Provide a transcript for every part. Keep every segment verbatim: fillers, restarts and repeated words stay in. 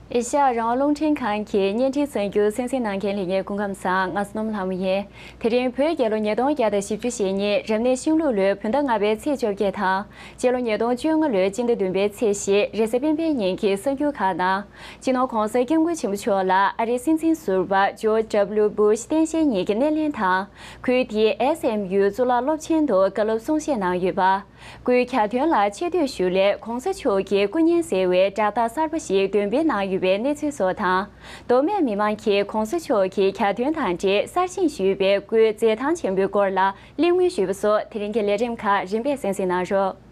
ཨེ་ཤ་ཡ་རང་དབང་རླུང་འཕྲིན་ཁང་གི་བརྙན་འཕྲིན་གསར་འགྱུར་གསན་གཟིགས་གནང་མཁན་ལྷན་རྒྱས་སྐུ་ཁམས་བཟང་། ང་བསོད་ནམས་ལྷ་མོ་ཡིན། དེ་རིང་བོད་རྒྱལ་ལོ་ཉིས་སྟོང་བརྒྱ་དང་བཞི་བཅུ་ཞེ་གཉིས་རབ་གནས་ཤིང་ལུག་ལོའི་བོད་ཟླ་ལྔ་པའི་ཚེས་བཅོ་བརྒྱད་དང་། སྤྱི་ལོ་ཉིས་སྟོང་བཅོ་ལྔ་ལོའི་སྤྱི་ཟླ་བདུན་པའི་ཚེས་བཞི་རེས་གཟའ་སྤེན་པའི་ཉིན་གྱི་གསར་འགྱུར་ཁག་ནང་། སྤྱི་ནོར་༧གོང་ས་༧སྐྱབས་མགོན་ཆེན་པོ་མཆོག་ལ་ཨ་རིའི་སྲིད་འཛིན་ཟུར་པ་ཇོརྗ་ཌབ་ལིའུ་སྦུ་ཤ་སྟངས་དཔྱལ་གཉིས་ཀྱི་སྣེ་ལེན་དང་། ཁུལ་དེའི་ཨེས་ཨེམ་ཡུ་གཙུག་ལག་སློབ་ཆེན་དུ་བཀའ་སློབ་གསུང་བཤད་གནང་ཡོད་པ། སྐུའི་གྱ་སྟོན་ལ་ཆེ་བསྟོད་ཞུ་སླད་༧གོང་ས་མཆོག་གི་སྐུ་བརྙན་ཟེར་བའི་སྒྲ་ཐག་གསར་པ་ཞིག་འདོན་སྤེལ་གནང་ཡོད་པའི་གནས་ཚུལ་སོགས་དང་། མདོ་སྨད་མི་མང་གིས་༧གོང་ས་མཆོག་གི་གྱ་སྟོན་དང་འབྲེལ་གསར་བཞེངས་ཞུས་པའི་སྐུའི་མཛད་ཐང་ཆེན་པོའི་སྐོར་ལ་གླེང་མོལ་ཞུས་པ་སོགས་དེ་རིང་གི་ལས་རིམ་ཁག་རིམ་པས་གསན་གཟིགས་གནང་རོགས།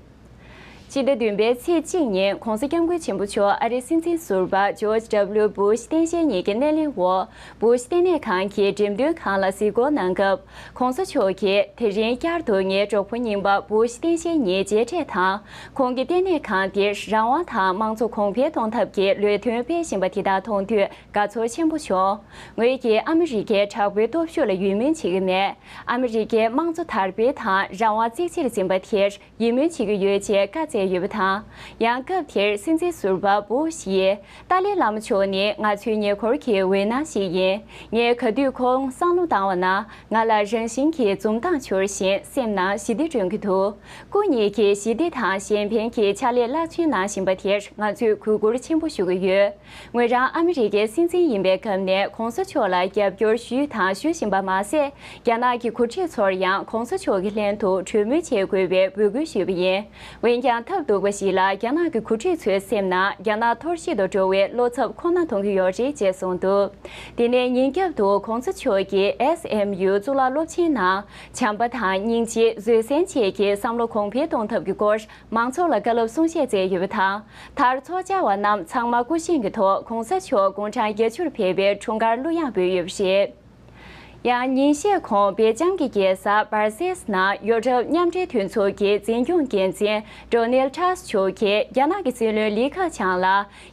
སྤྱི་ཟླ་བདུན་པའི་ཚེས་གཅིག་ཉིན་༧གོང་ས་༧སྐྱབས་མགོན་ཆེན་པོ་མཆོག་ཨ་རིའི་སྲིད་འཛིན་ཟུར་པ་ཇོརྗ་ཌབ་ལིའུ་སྦུ་ཤ་སྟངས་དཔྱལ་གཉིས་ཀྱི་སྣེ་ལེན་འོག་སྦུ་ཤ་ལྟེ་གནས་ཁང་གི་འགྲེམས་སྟོན་ཁང་ལ་གཟིགས་སྐོར་གནང་སྐབས། ༧གོང་ས་མཆོག་གིས་དེ་རིང་བསྐྱར་དུ་ངའི་གྲོགས་པོ་རྙིང་པ་སྦུ་ཤ་སྟངས་དཔྱལ་གཉིས་མཇལ་འཕྲད་དང་། ཁོང་གིས་ལྟེ་གནས་ཁང་འདིར་རང་དབང་དང་མང་གཙོ་གོང་འཕེལ་གཏོང་ཐབས་ཀྱི་ལས་དོན་སྤེལ་བཞིན་པ་དེ་དག་མཐོང་དུས་དགའ་ཚོར་ཆེན་པོ་བྱུང་། ངོས་ཀྱིས་ཨ་མི་རི་ཀའི་དྲག་པོའི་སྟོབས་ཤུགས་ལ་ཡིད་སྨོན་བྱེད་ཀྱི་མེད། ཨ་མི་རི་ཀའི་དམངས་གཙོ་དར་སྤེལ་དང་རང་དབང་གཙིགས་ཆེར་འཛིན་པ་དེར་ཡིད་སྨོན་བྱེད་ཀྱི་ཡོད་ཅེས་བཀའ་སྩལ་ཡོད་པ་དང་། ཡང་སྐབས་དེར་སྲིད་འཛིན་ཟུར་པ་སྦུ་ཤ་ཡིས། ཏཱ་ལའི་བླ་མ་མཆོག་ནི་ང་ཚོའི་ཉེ་འཁོར་གྱི་འོད་སྣང་ཞིག་ཡིན། ངས་ག་དུས་ཁོང་བསམ་བློ་བཏང་བ་ན། ང་ལ་རང་བཞིན་གྱིས་འཛུམ་མདངས་འཕྱུར་བཞིན་སེམས་ནང་ཞི་བདེ་སྒྲོན་གྱི་འདུག་སྐུ་ཉིད་ཀྱིས་ཞི་བདེ་དང་གཞན་ཕན་གྱི་ཕྱག་ལས་རླབས་ཆེན་གནང་བཞིན་པ་དེར་ང་ཚོས་གུས་བཀུར་ཆེན་པོ་ཞུ་གི་ཡོད། ངོས་རང་ཨ་མི་རི་ཀའི་སྲིད་འཛིན་ཡིན་པའི་སྐབས་ནས་༧གོང་ས་མཆོག་ལ་རྒྱབ་སྐྱོར་ཞུས་དང་ཞུ་བཞིན་པ་མ་ཟད། རྒྱ་ནག་གི་འགོ་ཁྲིད་ཚོར་ཡང་༧གོང་ས་མཆོག་གི་ལྷན་དུ་གྲོས་མོལ་བྱེད་དགོས་པའི་འབོད་སྐུལ་ཞུས་པ་ཡིན། འོན་ཀྱང་ཐབས་སྡུག་པ་ཞིག་ལ་རྒྱ་ནག་གི་འགོ་ཁྲིད་ཚོའི་སེམས་ནང་རྒྱ་ནག་འཐོར་བཤིག་ཏུ་འགྲོ་བའི་བློ་འཚབ་ཁོ་ན་མཐོང་གི་ཡོད་རེད་ཅེས་གསུངས་འདུག་དེ་ནས་ཉིན་རྒྱབ་ཏུ་༧གོང་ས་མཆོག་གིས་ཨེས་ཨེམ་ཡུ་གཙུག་ལག་སློབ་ཆེན་ནང་བྱམས་པ་དང་སྙིང་རྗེ། བཟོད་བསྲན་བཅས་ཀྱི་བསམ་བློ་གོང་འཕེལ་གཏོང་ཐབས་ཀྱི་སྐོར་མང་ཚོགས་ལ་བཀའ་སློབ་གསུང་བཤད་སྩལ་ཡོད་པ་དང་། མཐར་ཚོགས་བཅར་བ་རྣམས་ཚང་མ་སྐུ་བཞེངས་ཀྱི་ཐོག་༧གོང་ས་མཆོག་དགུང་གྲངས་བརྒྱད་ཅུར་ཕེབས་པའི་འཁྲུངས་སྐར་གླུ་དབྱངས་འབུལ་ཡོད་པ་རེད། ཡང་ཉིན་ཤས་གོང་སྦེལ་ཇམ་གྱི་རྒྱལ་ས་སྦར་སེལ་སི་ནང་ཡོ་རོབ་མཉམ་འབྲེལ་མཐུན་ཚོགས་ཀྱི་འཛིན་སྐྱོང་འགན་འཛིན་ཌོ་ནེལ་ཊ་སི་མཆོག་གིས་རྒྱ་ནག་གི་སྲིད་བློན་ལི་ཁེ་ཆང་ལ་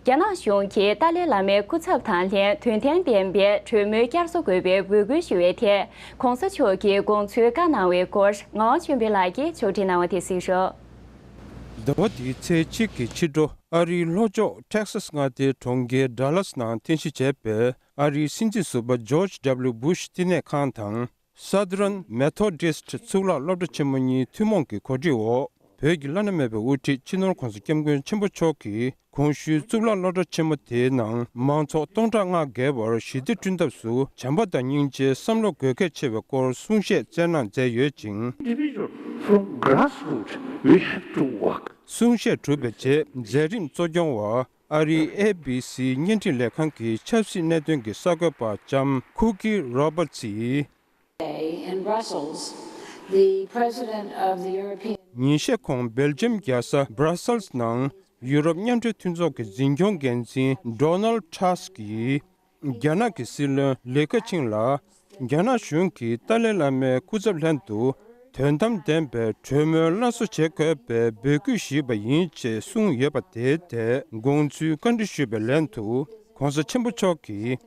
རྒྱ་ནག་གཞུང་གིས་ཏཱ་ལའི་བླ་མའི་སྐུ་ཚབ་དང་ལྷན་དོན་ལྡན་ལྡན་པའི་གྲོས་མོལ་བསྐྱར་གསོ་དགོས་པའི་འབོད་སྐུལ་ཞུ་བའི་ཐད་༧གོང་ས་མཆོག་གིས་དགོངས་ཚུལ་བཀའ་གནང་བའི་སྐོར་ངག་དབང་ཆོས་འཕེལ་ལགས་ཀྱིས་ཕྱོགས་སྒྲིག་གནང་བ་དེ་གཟིགས་རོགས། ཟླ་བ་འདིའི་ཚེས་གཅིག་གི་ཕྱི་དྲོ་ཨ་རིའི་ལྷོ་ཕྱོགས་ཊེག་སཱ་སི་མངའ་སྡེའི་གྲོང་ཁྱེར་ཌ་ལཱ་སི་ནང་རྟེན་གཞི་བྱས་པའི་ཨ་རིའི་སྲིད་འཛིན་ཟུར་པ་ཇོརྗ་ཌབ་ལིའུ་སྦུ་ཤ་བསྟི་གནས་ཁང་དང་། Southern Methodist གཙུག་ལག་སློབ་གྲྭ་ཆེན་མོ་གཉིས་ཐུན་མོང་གི་གོ་སྒྲིག་འོག་བོད་ཀྱི་བླ་ན་མེད་པའི་དབུ་ཁྲིད་སྤྱི་ནོར་༧གོང་ས་༧སྐྱབས་མགོན་ཆེན་པོ་མཆོག་གིས་གོང་ཞུས་གཙུག་ལག་སློབ་གྲྭ་ཆེན་མོ་དེའི་ནང་མང་ཚོགས་སྟོང་ཕྲག་ལྔ་བརྒལ་བར་ཞི་བདེ་བསྐྲུན་ཐབས་སུ་བྱམས་པ་དང་སྙིང་རྗེའི་བསམ་བློ་དགོས་གལ་ཆེ་བའི་སྐོར་གསུང་བཤད་སྩལ་གནང་མཛད་ཡོད་ཅིང་། Individual, from grassroots, we have to work. གསུང་བཤད་གྲུབ་པའི་རྗེས་མཛད་རིམ་གཙོ་སྐྱོང་བ་ཨ་རིའི་ཨེ་བི་སི་བརྙན་འཕྲིན་ལས་ཁང་གི་ཆབ་སྲིད་གནད་དོན་གྱི་གསར་འགོད་པ་ལྕམ་ཁུ་ཀི་རོ་བར་ཙི་ཡིས། Today in Brussels, the President of the European། ཉིན་ཤས་གོང་སྦེལ་ཇམ་རྒྱལ་ས་Brussels་ནང་ཡུ་རོབ་མཉམ་འབྲེལ་མཐུན་ཚོགས་ཀྱི་འཛིན་སྐྱོང་འགན་འཛིན་ཌོ་ནལ་ཊ་སི་ཀི་ཡིས། རྒྱ་ནག་གི་སྲིད་བློན་ལི་ཁེ་ཆིང་ལ་རྒྱ་ནག་གཞུང་གིས་ཏཱ་ལའི་བླ་མའི་སྐུ་ཚབ་ལྷན་དུ་དོན་དམ་ལྡན་པའི་གྲོས་མོལ་སླར་གསོ་བྱེད་དགོས་པའི་འབོད་སྐུལ་ཞུས་པ་ཡིན་ཅེས་གསུངས་ཡོད་པ་དེའི་ཐད་དགོངས་ཚུལ་བཀའ་འདྲི་ཞུས་པའི་ལན་དུ་༧གོང་ས་ཆེན་པོ་མཆོག་གིས།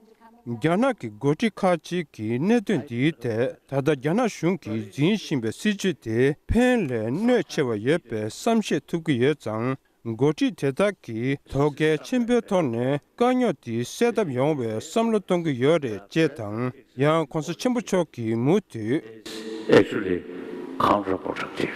རྒྱ་ནག་གི་འགོ་ཁྲིད་ཁག་ཅིག་གིས་གནད་དོན་འདིའི་ཐད་ད་ལྟ་རྒྱ་ནག་གཞུང་གིས་འཛིན་བཞིན་པའི་སྲིད་བྱུས་དེ་ཕན་ལས་གནོད་ཆེ་བ་ཡོད་པའི་བསམ་ཤེས་ཐུབ་ཀྱི་ཡོད་ཙང་། འགོ་ཁྲིད་དེ་དག་གིས་དོ་གལ་ཆེན་པོའི་ཐོག་ནས་དཀའ་རྙོག་འདི་སེལ་ཐབས་ཡོང་བའི་བསམ་བློ་གཏོང་གི་ཡོད་རེད་ཅེས་དང་། ཡང་༧གོང་ས་ཆེན་པོ་མཆོག་གིས་མུ་མཐུད། Actually counterproductive.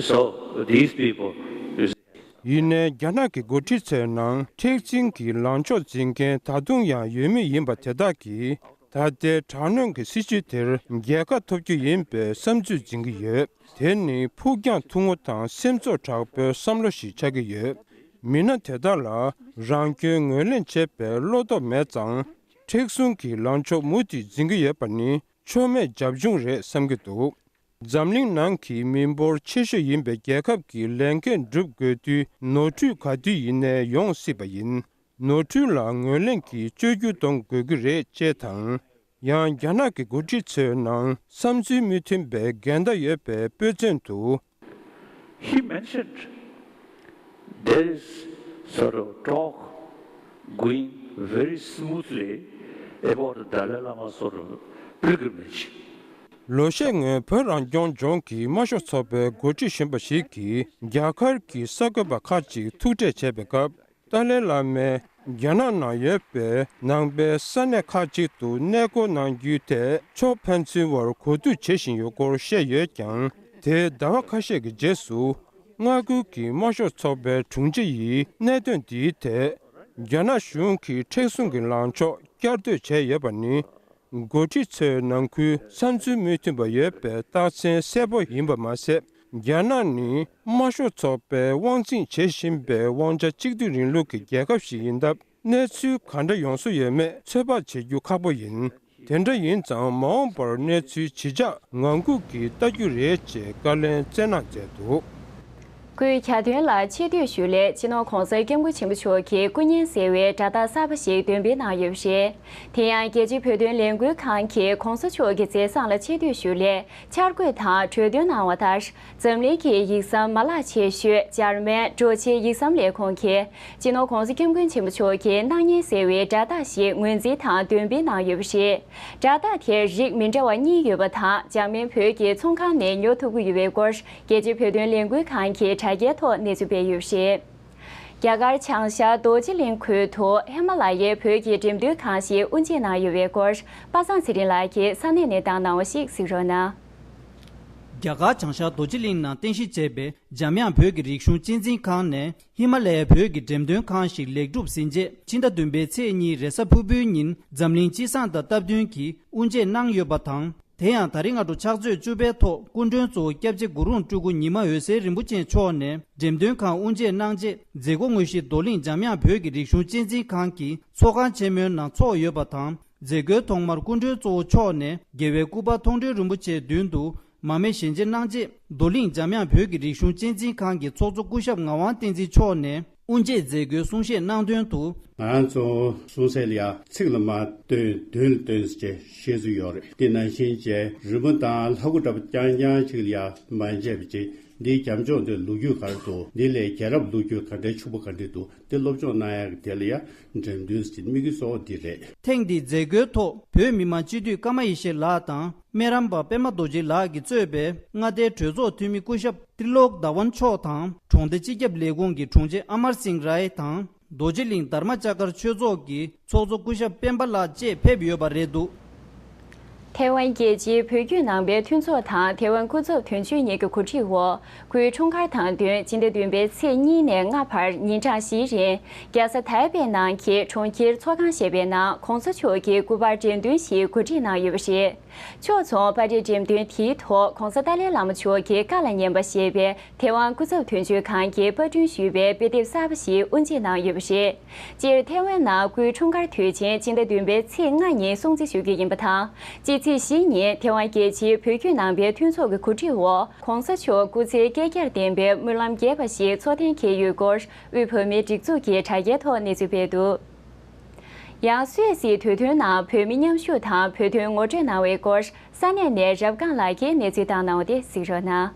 So these people, you see, ཡིན་ནའི་རྒྱ་ནག་གི་འགོ་ཁྲིད་ཚོའི་ནང་མཁྲེགས་འཛིན་གྱི་ལངས་ཕྱོགས་འཛིན་མཁན་ད་དུང་ཡང་ཡོད་མུས་ཡིན་པ་དེ་དག་གིས། ད་ལྟའི་དྲག་གནོན་གྱི་སྲིད་བྱུས་དེར་རྒྱལ་ཁ་ཐོབ་རྒྱུ་ཡིན་པའི་བསམ་ཚུལ་འཛིན་གྱི་ཡོད། དེ་ནི་ཕུགས་རྒྱང་ཐུང་ངུ་དང་སེམས་ཚོར་དྲག་པོའི་བསམ་བློ་ཞིག་ཆགས་ཀྱི་ཡོད། མི་སྣ་དེ་དག་ལ་རང་སྐྱོན་ངོས་ལེན་བྱེད་པའི་བློ་སྟོབས་མེད་ཙང་། མཁྲེགས་བཟུང་གི་ལངས་ཕྱོགས་མུ་མཐུད་འཛིན་གྱི་ཡོད་པ་ནི་ཆོ་མེད་རྒྱབ་ལྗོངས་རེད་བསམ་གྱི་འདུག་འཛམ་གླིང་ནང་གི་མི་འབོར་ཆེ་ཤོས་ཡིན་པའི་རྒྱལ་ཁབ་ཀྱི་ལས་འགན་སྒྲུབ་དགོས་དུས་ནོར་འཁྲུལ་ག་དུས་ཡིན་ནའི་ཡོང་སྲིད་པ་ཡིན། ནོར་འཁྲུལ་ལ་ངོས་ལེན་གྱིས་བཅོས་བསྒྱུར་གཏོང་དགོས་ཀྱི་རེད་ཅེས་དང་། ཡང་རྒྱ་ནག་གི་འགོ་ཁྲིད་ཚོའི་ནང་བསམ་ཚུལ་མི་མཐུན་པའི་འགལ་ཟླ་ཡོད་པའི་དཔེ་མཚོན་དུ། He mentioned there is sort of talk going very smoothly about the Dalai Lama sort of pilgrimage. ལོ་ཤས་སྔོན་བོད་རང་སྐྱོང་ལྗོངས་ཀྱི་དམར་ཤོག་ཚོགས་པའི་འགོ་ཁྲིད་གཞོན་པ་ཞིག་གིས་རྒྱ་གར་གྱི་གསར་འགོད་པ་ཁག་ཅིག་ཐུག་འཕྲད་བྱས་པའི་སྐབས། ཏཱ་ལའི་བླ་མས་རྒྱ་ནག་ནང་ཡོད་པའི་ནང་པའི་ས་གནས་ཁག་ཅིག་ཏུ་གནས་སྐོར་གནང་རྒྱུའི་ཐད་ཕྱོགས་ཕན་ཚུན་བར་གོ་བསྡུར་བྱེད་བཞིན་ཡོད་སྐོར་བཤད་ཡོད་ཀྱང་། དེའི་ཟླ་བ་ཁ་ཤས་ཀྱི་རྗེས་སུ། མངའ་ཁུལ་གྱི་དམར་ཤོག་ཚོགས་པའི་དྲུང་ཆེ་ཡིས་གནད་དོན་འདིའི་ཐད་རྒྱ་ནག་གཞུང་གིས་མཁྲེགས་བཟུང་གི་ལངས་ཕྱོགས་བསྐྱར་ཟློས་བྱས་ཡོད་པ་ནི། འགོ་ཁྲིད་ཚོའི་ནང་ཁུལ་བསམ་ཚུལ་མི་མཐུན་པ་ཡོད་པའི་རྟགས་མཚན་གསལ་པོ་ཡིན་པ་མ་ཟད། རྒྱ་ནག་ནི་དམར་ཤོག་ཚོགས་པས་དབང་འཛིན་བྱེད་བཞིན་པའི་དབང་ཆ་གཅིག་སྡུད་རིང་ལུགས་ཀྱི་རྒྱལ་ཁབ་ཞིག་ཡིན་སྟབས། གནས་ཚུལ་ག་འདྲ་ཡོང་ས་ཡོད་མེད་ཚོད་དཔག་བྱེད་རྒྱུ་ཁག་པོ་ཡིན། དེ་འདྲ་ཡིན་ཙང་མ་འོངས་པར་གནས་ཚུལ་ཇི་ཆགས་ངང་སྒུག་གིས་ལྟ་རྒྱུ་རེད་ཅེས་བཀའ་ལན་སྩལ་གནང་མཛད་འདུག། སྐུའི་གྱ་སྟོན་ལ་ཆེ་བསྟོད་ཞུ་སླད་སྤྱི་ནོར་༧གོང་ས་༧སྐྱབས་མགོན་ཆེན་པོ་མཆོག་གིས་སྐུ་བརྙན་ཟེར་བའི་སྒྲ་ཐག་གསར་པ་ཞིག་འདོན་སྤེལ་གནང་ཡོད་པ་རེད། དེ་ཡང་རྒྱལ་སྤྱིའི་བོད་དོན་ལས་འགུལ་ཁང་གིས་༧གོང་ས་མཆོག་གི་མཛད་བཟང་ལ་ཆེ་བསྟོད་ཞུ་སླད་འཆར་འགོད་དང་གྲོས་འདོན་གནང་བ་ལྟར། འཛམ་གླིང་གི་ཡིག་ཟམ་མ་ལག་ཆེ་ཤོས་འཇར་མན་འབྲོག་ཆེའི་ཡིག་ཟམ་ལས་ཁུངས་ཀྱིས་སྤྱི་ནོར་༧གོང་ས་༧སྐྱབས་མགོན་ཆེན་པོ་མཆོག་གི་སྣང་བརྙན་ཟེར་བའི་སྒྲ་ཐག་ཞིག་ངོས་འཛིན་དང་འདོན་སྤེལ་གནང་ཡོད་པ་རེད། སྒྲ་ཐག་དེར་རིགས་མི་འདྲ་བ་གཉིས་ཡོད་པ་དང་འཇར་མན་བོད་ཀྱི་ཚོང་ཁང་ནས་ཉོ་ཐུབ་ཀྱི་ཡོད་པའི་སྐོར་རྒྱལ་སྤྱིའི་བོད་དོན་ལས་འགུལ་ཁང་གིས་དྲ་རྒྱའི་ཐོག་གནས་ཚུལ་སྤེལ་ཡོད་པ་རེད། རྒྱ་གར་བྱང་ཤར་རྡོ་རྗེ་གླིང་ཁུལ་དུ་ཧི་མ་ལ་ཡའི་བོད་ཀྱི་འགྲེམས་སྟོན་ཁང་ཞིག་དབུ་འབྱེད་གནང་ཡོད་པའི་སྐོར་པ་སངས་ཚེ་རིང་ལགས་ཀྱིས་ས་གནས་ནས་བཏང་གནང་བ་ཞིག་གཟིགས་རོགས་གནང་། རྒྱ་གར་བྱང་ཤར་རྡོ་རྗེ་གླིང་ནང་རྟེན་གཞི་བྱས་པའི་འཇམ་དབྱངས་བོད་ཀྱི་རིག་གཞུང་གཅེས་འཛིན་ཁང་ནས་ཧི་མ་ལ་ཡའི་བོད་ཀྱི་འགྲེམས་སྟོན་ཁང་ཞིག་ལེགས་གྲུབ་ཟིན་རྗེས་ཕྱི་ཟླ་བདུན་པའི་ཚེས་གཉིས་རེས་གཟའ་ཕུར་བུའི་ཉིན་འཛམ་གླིང་སྤྱི་བསང་དང་སྟབས་བསྟུན་གྱིས་དབུ་འབྱེད་གནང་ཡོད་པ་དང་། དེ་ཡང་ད་རིང་སྔ་དྲོ་ཕྱག་ཚོད་བཅུ་པའི་ཐོག་སྐུ་མགྲོན་གཙོ་བོ་སྐྱབས་རྗེ་གུ་རུ་སྤྲུལ་སྐུ་ཉི་མ་འོད་ཟེར་རིན་པོ་ཆེ་མཆོག་ནས་འགྲེམས་སྟོན་ཁང་དབུ་འབྱེད་གནང་རྗེས་མཛད་སྒོ་དངོས་གཞི་རྡོར་གླིང་འཇམ་དབྱངས་བོད་ཀྱི་རིག་གཞུང་གཅེས་འཛིན་ཁང་གི་ཚོགས་ཁང་ཆེན་མོའི་ནང་ཚོགས་ཡོད་པ་དང་། མཛད་སྒོའི་ཐོག་མར་སྐུ་མགྲོན་གཙོ་བོ་མཆོག་ནས་རྒྱལ་བའི་སྐུ་པར་མཐོང་གྲོལ་རིན་པོ་ཆེའི་མདུན་དུ་མར་མེ་ཞལ་འབྱེད་གནང་རྗེས། རྡོར་གླིང་འཇམ་དབྱངས་བོད་ཀྱི་རིག་གཞུང་གཅེས་འཛིན་ཁང་གི་ཚོགས་གཙོ་སྐུ་ཞབས་ངག་དབང་བསྟན་འཛིན་མཆོག་ནས་དབུ་འབྱེད་མཛད་སྒོའི་གསུང་བཤད་གནང་དོན་དུ། ང་ཚོ་གསུང་སའི་ལ་ཡ་ཚིག་ལ་མ་བཏོན་དོན་ལ་བཏོན་ཟེར་བཤད་ཚུལ་ཡོད་རེད། དེ་ནང་བཞིན་བྱས་རི་མོ་དང་ལྷ་སྐུ་འདྲ་པོ་རྐྱང་རྐྱང་ཅིག་ལ་ཡ་མ་བྱས་པ་ཅིག་འདིའི་རྒྱབ་ལྗོངས་དེ་ལོ་རྒྱུས་ག་རེ་འདུག་འདི་ལས་རྒྱལ་རབས་ལོ་རྒྱུས་ག་འདྲའི་ཕྱུག་པོ་ག་འདྲ་འདུག་དེ་སློབ་སྦྱོང་གནང་ཡག་གི་དེ་ལ་ཡ་འགྲེམས་སྟོན་ཟེར་དམིགས་ཡུལ་གཙོ་བོ་འདི་རེད། ཐེངས་འདིའི་མཛད་སྒོའི་ཐོག་བོད་མི་མང་སྤྱི་འཐུས་ཀརྨ་ཡེ་ཤེས་ལགས་དང་སྨན་རམས་པ་པད་མ་རྡོ་རྗེ་ལགས་ཀྱིས་གཙོས་པའི་མངའ་སྡེའི་གྲོས་ཚོགས་འཐུས་མི་སྐུ་ཞབས་ཏྲི་ལོག་དྷ་ཝན་མཆོག་དང་གྲོང་སྡེ་སྤྱི་ཁྱབ་ལས་ཁུངས་ཀྱི་དྲུང་ཆེ་ཨ་མར་སིང་རའེ་དང་རྡོ་རྗེ་གླིང་དྷརྨ་ཅ་ཀར་ཆོས་ཚོགས་ཀྱི་ཚོགས་གཙོ་སྐུ་ཞབས་སྤེན་པ་ལགས་བཅས་ཕེབས་ཡོད་པ་རེད་འདུག། ཐའེ་ཝན་རྒྱལ་སྤྱིའི་བོད་བརྒྱུད་ནང་པའི་མཐུན་ཚོགས་དང་ཐའེ་ཝན་སྐུ་ཚབ་དོན་གཅོད་གཉིས་ཀྱི་གོ་སྒྲིག་འོག་སྐུའི་འཁྲུངས་སྐར་དང་བསྟུན་སྤྱི་ཟླ་བདུན་པའི་ཚེས་གཉིས་ནས་ལྔ་བར་ཉིན་གྲངས་བཞིའི་རིང་རྒྱལ་ས་ཐའེ་པེ་ནང་གི་གྲོང་ཁྱེར་ཚོགས་ཁང་ཞེས་པའི་ནང་གོང་ས་མཆོག་གི་སྐུ་པར་འགྲེམས་སྟོན་ཞིག་གོ་སྒྲིག་གནང་ཡོད་པ་རེད། ཕྱོགས་མཚུངས་པར་རིས་འགྲེམས་སྟོན་དེའི་ཐོག་གོང་ས་ཏཱ་ལའི་བླ་མ་མཆོག་གི་བཀའ་ལ་ཉན་པ་ཞེས་པའི་ཐའེ་ཝན་སྐུ་ཚབ་དོན་གཅོད་ཁང་གིས་པར་སྐྲུན་ཞུས་པའི་དཔེ་དེབ་གསར་པ་ཞིག་དབུ་འབྱེད་གནང་ཡོད་པ་རེད། སྤྱིར་ཐའེ་ཝན་ནང་སྐུའི་འཁྲུངས་སྐར་དུས་ཆེན་སྤྱི་ཟླ་བདུན་པའི་ཚེས་ལྔ་ཉིན་སྲུང་བརྩི་ཞུ་རྒྱུ་ཡིན་པ་དང་། སྤྱི་ཚེས་བཞི་ཉིན་ཐའེ་ཝན་རྒྱལ་སྤྱིའི་བོད་བརྒྱུད་ནང་པའི་མཐུན་ཚོགས་ཀྱི་གོ་སྒྲིག་འོག་གོང་ས་མཆོག་སྐུ་ཚེའི་བསྐལ་བརྒྱར་བརྟན་པའི་སྨོན་ལམ་རྒྱས་པ་ཞིག་འཚོགས་གཏན་འཁེལ་ཡོད་སྐོར་དབུས་བོད་མིའི་སྒྲིག་འཛུགས་ཀྱི་དྲ་རྒྱའི་ཐོག་གནས་ཚུལ་སྤེལ་འདུག། ཡང་སུད་སིའི་དུས་སྟོན་ནང་བོད་མི་མཉམ་ཞུགས་དང་བོད་དོན་ངོ་སྤྲོད་གནང་བའི་སྐོར་ས་གནས་ནས་རབ་སྒང་ལགས་ཀྱིས་གནས་ཚུལ་བཏང་གནང་བ་དེ་གཟིགས་རོགས་གནང་།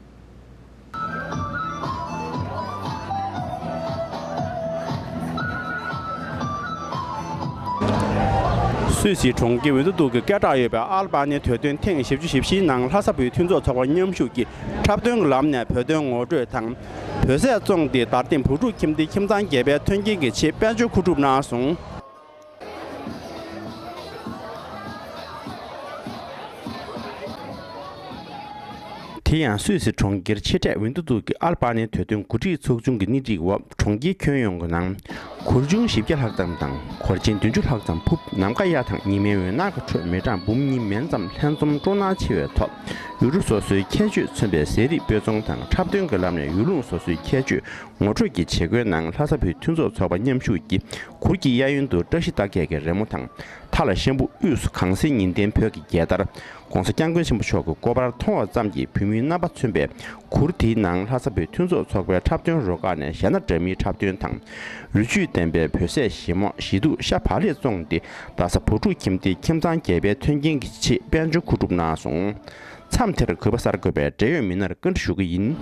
སུད་སིའི་གྲོང་ཁྱེར་ཝིན་ཏུ་ཏུ་གི་སྐད་གྲགས་ཡོད་པའི་ཨལ་པ་ནི་དུས་སྟོན་ཐེངས་བཞི་བཅུ་ཞེ་བཞིའི་ནང་ལྷ་ས་བོད་མཐུན་ཚོགས་ཚོགས་པ་མཉམ་ཞུགས་ཀྱིས་འཁྲབ་སྟོན་གྱི་ལམ་ནས་བོད་དོན་ངོ་སྤྲོད་དང་། བོད་ཟས་བཙོངས་ཏེ་དར་སྟེང་བུ་ཕྲུག་ཁྱིམ་སྡེ་ཁྱིམ་ཚང་བརྒྱད་པའི་མཐུན་རྐྱེན་གྱི་ཆེད་དཔལ་འབྱོར་མཁོ་སྒྲུབ་གནང་སོང་། དེ་ཡང་སུད་སི་གྲོང་ཁྱེར་ཆེ་གྲས་ཝིན་ཏུ་ཏུ་གི་ཨལ་པ་ནི་དུས་སྟོན་གོ་སྒྲིག་ཚོགས་ཆུང་གི་སྣེ་ཁྲིད་འོག་གྲོང་ཁྱེར་ཁྱོན་ཡོངས་ཀྱི་ནང་གུར་ཆུང་བཞི་བརྒྱ་ལྷག་ཙམ་དང་གུར་ཆེན་བདུན་ཅུ་ལྷག་ཙམ་ཕུབ། ནམ་མཁའ་གཡའ་དང་ཉི་མའི་འོད་སྣང་གི་ཁྲོད་མི་གྲངས་འབུམ་གཉིས་མན་ཙམ་ལྷན་འཛོམས་སྤྲོ་སྣང་ཆེ་བའི་ཐོག་ཡུལ་གྲུ་སོ་སོའི་ཁྱད་ཆོས་མཚོན་པའི་ཟས་རིགས་དཔེ་ཚོང་དང་འཁྲབ་སྟོན་གྱི་ལམ་ནས་ཡུལ་ལུང་སོ་སོའི་ཁྱད་ཆོས་ངོ་སྤྲོད་ཀྱི་བྱེད་སྒོའི་ནང་ལྷ་ས་བོད་མཐུན་ཚོགས་ཚོགས་པ་མཉམ་ཞུགས་ཀྱིས་གུར་གྱི་གཡས་གཡོན་དུ་བཀྲ་ཤིས་རྟགས་བརྒྱད་ཀྱི་རི་མོ་དང་། མཐའ་ལ་ཤམ་བུ་དབུས་སུ་གངས་སེང་ཉི་ལྡན་བོད་ཀྱི་རྒྱལ་དར། ༸གོང་ས་༸སྐྱབས་མགོན་ཆེན་པོ་མཆོག་གི་སྐུ་པར་མཐོང་བ་ཙམ་གྱིས་བོད་མིའི་རྣམ་པ་མཚོན་པའི་གུར་དེའི་ནང་ལྷ་ས་བོད་མཐུན་ཚོགས་ཚོགས་པའི་འཁྲབ་སྟོན་རུ་ཁག་ནས་གཞས་སྣ་འདྲ་མིན་འཁྲབ་སྟོན་དང་། རོལ་ཆུས་ལྡན་པའི་བོད་ཟས་ཞིམ་མོ་བཞི་ཐུག་ཤ་བག་ལེབ་བཙོངས་ཏེ་རྡ་ས་བུ་ཕྲུག་ཁྱིམ་སྡེའི་ཁྱིམ་ཚང་བརྒྱད་པའི་མཐུན་རྐྱེན་གྱི་ཆེད་དཔལ་འབྱོར་མཁོ་སྒྲུབ་གནང་སོང་། མཚམས་དེར་གུས་པ་གསར་འགོད་པས་འབྲེལ་ཡོད་མི་སྣར་བཀའ་འདྲི་ཞུ་གི་ཡིན།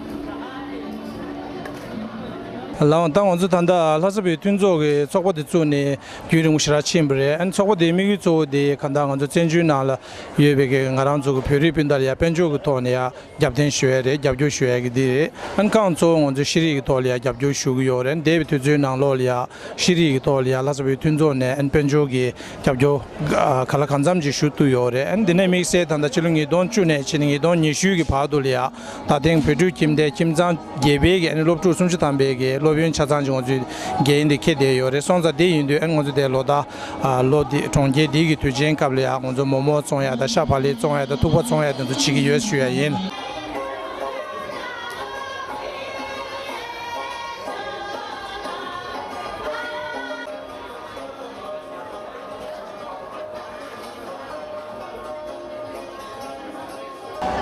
ལགས་འོང་། ད་ང་ཚོ་ད་ལྟ་ལྷ་ས་བོད་མཐུན་ཚོགས་ཀྱི་ཚོགས་པ་དེ་བཙུགས་ནས་རྒྱུན་རིང་པོ་ཞེ་དྲག་ཕྱིན་པ་རེད། ཨ་ནི་ཚོགས་པ་དེའི་དམིགས་ཡུལ་གཙོ་བོ་དེ་གང་ལྟར་ང་ཚོ་བཙན་བྱོལ་ནང་ལ་ཡོད་པའི་གི་ང་རང་ཚོ་གི་བོད་རིགས་སྤུན་ཟླ་ལ་ཡ་དཔལ་འབྱོར་གྱི་ཐོག་ནས་ཡ་རྒྱབ་རྟེན་ཞུ་ཡ་རེད། རྒྱབ་སྐྱོར་ཞུ་ཡ་གི་འདི་རེད། ཨ་ནི་རྐང་གཙོ་བོ་ང་ཚོ་ཤེས་རིག་གི་ཐོག་ལ་ཡ་རྒྱབ་སྐྱོར་ཞུ་གི་ཡོད་རེད། འདས་པའི་དུས་ཚོད་ནང་ལོགས་ལ་ཡ་ཤེས་རིག་གི་ཐོག་ལ་ཡ་ལྷ་ས་བོད་མཐུན་ཚོགས་ནས་ཨ་ནི་དཔལ་འབྱོར་གྱི་རྒྱབ་སྐྱོར་ག་ལ་གང་འཚམ་ཅིག་ཞུ་ཐུབ་ཡོད་རེད། ཨ་ནི་འདི་ནས་དམིགས་བསལ་ད་ལྟ་ཕྱི་ལོ་ཉིས་སྟོང་བཅུ་ནས་ཕྱི་ལོ་ཉིས་སྟོང་ཉི་ཤུ་གི་བར་དུ་ལ་ཡ་ད་ཐེངས་བོད་ཕྲུག་ཁྱིམ་སྡེ་ཁྱིམ་ཚང་བརྒྱད་པའི་གི་ཨ་ནི་སློབ་ཕྲུག་སུམ་ཅུ་ཐམ་པའི་གི་སློབ་ཡོན་ཆ་ཚང་ཅིག་ང་ཚོའི་འགན་འདི་འཁྱེར་བསྡད་ཡོད་རེད། སོང་ཙང་དེ་ཡིན་དུས་ཨ་ནི་ང་ཚོ་དེ་ལོ་ལྟར་ཨ་ལོ་འདི་གྲོང་ཁྱེར་འདི་གི་དུས་ཆེན་སྐབས་ལ་ཡ་ང་ཚོ་མོག་མོག་བཙོང་ཡ་དང་ཤ་བག་ལེབ་བཙོང་ཡ་དང་ཐུག་པ་བཙོང་ཡ་དེ་ཚོ་བྱེད་ཀྱི་ཡོད་ཞུ་ཡ་ཡིན།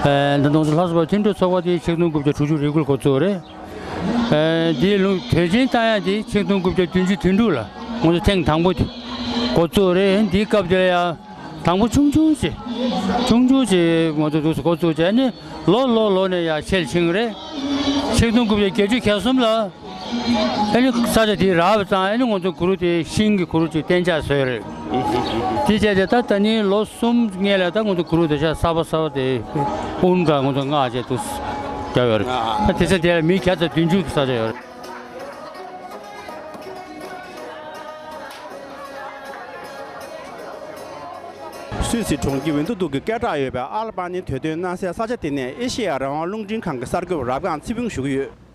ཨ་ད་དུང་ལྷ་ས་བོད་མཐུན་གྲོས་ཚོགས་པ་དེ་ཆིག་སྟོང་དགུ་བརྒྱ་དྲུག་ཅུ་རེ་དགུ་ལ་འགོ་བཙུགས་རེད། ཨ་དེའི་ལུང་དོན་ཆེན་བཏང་ཡ་དེ་ཆིག་སྟོང་དགུ་བརྒྱ་བདུན་ཅུ་དོན་དྲུག་ལ་ང་ཚོ་ཐེངས་དང་པོ་དེ་འགོ་བཙུགས་རེད། དེའི་སྐབས་དེ་ལ་ཡ་དང་པོ་ཆུང་ཆུང་ཞིག་ཆུང་ཆུང་ཞིག་ང་ཚོ་འདུག་སེ་འགོ་བཙུགས་བྱས་ནས་ལོ་ལོ་ལོ་ནས་ཡ་ཆེར་ཕྱིན་རེད། ཆིག་སྟོང་དགུ་བརྒྱ་བརྒྱད་ཅུ་གྱ་གསུམ་ལ། ཨ་ནི་ས་ཆ་དེ་རག་པ་ཙང་ཨ་ནི་ང་ཚོ་གུ་རུ་དེ་ཤིང་གི་གུ་རུ་ཅིག་གཏན་འཇགས་བཟོས་རེད། དེ་བྱས་ཏེ་ད་ད་ནི་ལོ་གསུམ་སྔོན་ལ་ད་ང་ཚོ་གུ་རུ་དེ་ཤ་གསར་པ་གསར་པ་དེ་ཨུན་ག་ང་ཚོ་མངགས་བྱས་འདུག་རྒྱག་ཡོད་རེད། ད་དེ་ས་དེ་ལ་མི་བརྒྱ་དང་བདུན་ཅུ་གི་ས་ཆ་ཡོད་རེད། སུད་སི་གྲོང་ཁྱེར་ཝིན་ཏུ་ཏུག་གི་སྐད་གྲགས་ཡོད་པའི་ཨལ་པ་ནི་དོས་སྟོན་གནང་སའི་ས་ཆ་དེ་ནས་ཨེ་ཤེ་ཡ་རང་དབང་རླུང་འཕྲིན་ཁང་གི་གསར་འགོད་པ་རབ་སྒང་ཚེ་ཕུན་ཞུ་གི་ཡོད།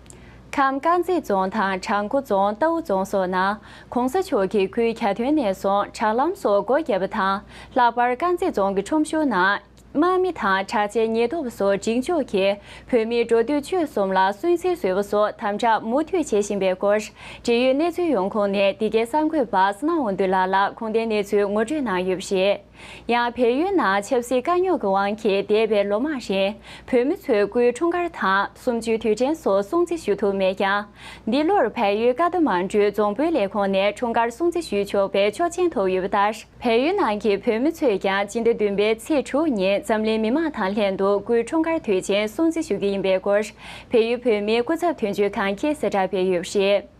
ཁམས་དཀར་མཛེས་རྫོང་དང་བྲག་འགོ་རྫོང་རྟའུ་རྫོང་སོགས་ནང་གོང་ས་མཆོག་གི་སྐུའི་གྱ་སྟོན་ནས་བཟུང་དྲ་ལམ་སོགས་སྒོ་བརྒྱབ་པ་དང་། ལྷག་པར་དཀར་མཛེས་རྫོང་གི་ཁྲོམ་གཞུང་ནང་དམག་མི་དང་དྲག་ཆས་ཉེན་རྟོག་པ་སོགས་འཇིགས་སྐྱོབ་ཀྱིས་བོད་མིའི་འགྲོ་སྡོད་སྤྱོད་གསུམ་ལ་སུན་གཙེར་བཟོས་པ་སོགས་དམ་དྲག་མུ་མཐུད་བྱེད་བཞིན་པའི་སྐོར། འབྲེལ་ཡོད་གནས་ཚུལ་ཡོང་ཁུངས་ནས་འདི་གའི་གསར་འགོད་པ་བསོད་ནམས་དབང་འདུས་ལགས་ལ་ཁུངས་ལྡན་གནས་ཚུལ་ངོ་སྤྲོད་གནང་ཡོད་པ་རེད། ཡང་བལ་ཡུལ་ནང་ཆབ་སྲིད་དཀའ་རྙོག་གི་དབང་གིས་འདས་པའི་ལོ་མང་རིང་བོད་མི་ཚོའི་སྐུའི་འཁྲུངས་སྐར་དང་གསུམ་བཅུའི་དུས་དྲན་སོགས་སྲུང་བརྩི་ཞུ་ཐུབ་མེད་ཀྱང་། འདི་ལོར་བལ་ཡུལ་ཀ་ཐ་མན་གྲུའི་རྫོང་དཔོན་ལས་ཁུངས་ནས་འཁྲུངས་སྐར་སྲུང་བརྩི་ཞུ་ཆོག་པའི་ཆོག་མཆན་ཐོབ་ཡོད་པ་ལྟར། བལ་ཡུལ་ནང་གི་བོད་མི་ཚོས་ཀྱང་སྤྱི་ཟླ་བདུན་པའི་ཚེས་དྲུག་ཉིན་འཛམ་གླིང་མི་མང་དང་ལྷན་དུ་སྐུའི་འཁྲུངས་སྐར་དུས་ཆེན་སྲུང་བརྩི་ཞུ་གི་ཡིན་པའི་སྐོར། བལ་ཡུལ་བོད་མིའི་སྐུ་ཚབ་དོན་གཅོད་ཁང་གིས་གསལ་བསྒྲགས་སྤེལ་ཡོད་པ་རེད།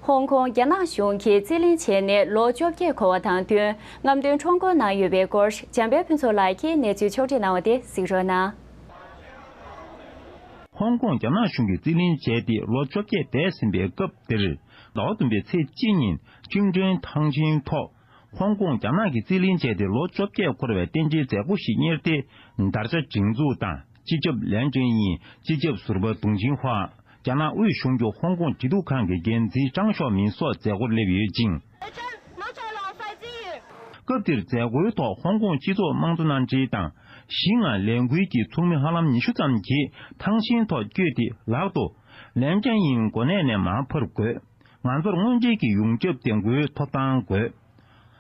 ཧོང་ཀོང་རྒྱ་ནག་གཞུང་གིས་རྩིས་ལེན་བྱས་ནས་ལོ་བཅོ་བརྒྱད་འཁོར་བ་དང་བསྟུན་རྔམ་སྟོན་ཁྲོམ་སྐོར་གནང་ཡོད་པའི་སྐོར། འཇམ་དཔལ་ཕུན་ཚོགས་ལགས་ཀྱིས་གནས་ཚུལ་ཕྱོགས་སྒྲིག་གནང་བ་དེ་གཟིགས་རོགས་གནང་། ཧོང་ཀོང་རྒྱ་ནག་གཞུང་གིས་རྩིས་ལེན་བྱས་ཏེ་ལོ་བཅོ་བརྒྱད་འདས་ཟིན་པའི་སྐབས་འདིར། ཟླ་བ་བདུན་པའི་ཚེས་གཅིག་ཉིན་ཅིང་ཀྲེན་ཐང་ཆེན་ཐོག་ཧོང་ཀོང་རྒྱ་ནག་གིས་རྩིས་ལེན་བྱས་ཏེ་ལོ་བཅོ་བརྒྱད་འཁོར་བའི་རྟེན་འབྲེལ་མཛད་སྒོ་ཞིག་གཉེར་ཏེ། དར་ཆ་སྒྲེང་འཛུགས་དང་སྤྱི་ཁྱབ་ལན་ཀྲེན་དབྱིན། སྤྱི་ཁྱབ་ཟུར་པ་ཏུང་ཅིན་ཧྭ། རྒྱ་ནག་དབུས་གཞུང་གི་ཧོང་ཀོང་སྐྱིད་སྡུག་ཁང་གི་འགན་འཛིན་ཀྲང་ཞའོ་མིན་སོགས་མཛད་སྒོར་སླེབས་ཡོད་ཅིང་། སྐབས་དེར་མཛད་སྒོའི་ཐོག་ཧོང་ཀོང་སྤྱི་ཚོགས་དམངས་གཙོ་མནའ་འབྲེལ་དང་། གཞི་ང་ལས་འགུལ་གྱི་ཚོགས་མི་ཧ་ལམ་ཉི་ཤུ་ཙམ་གྱིས་ཐང་ཆེན་ཐོག་བསྐྱོད་དེ་ལག་ཏུ། ལན་ཀྲེན་དབྱིན་གོ་གནས་ནས་མར་ཕབ་དགོས། ང་ཚོར་དངོས་འབྲེལ་གྱི་ཡོངས་ཁྱབ་བདེ་འཁོད་ཐོབ་ཐང་དགོས།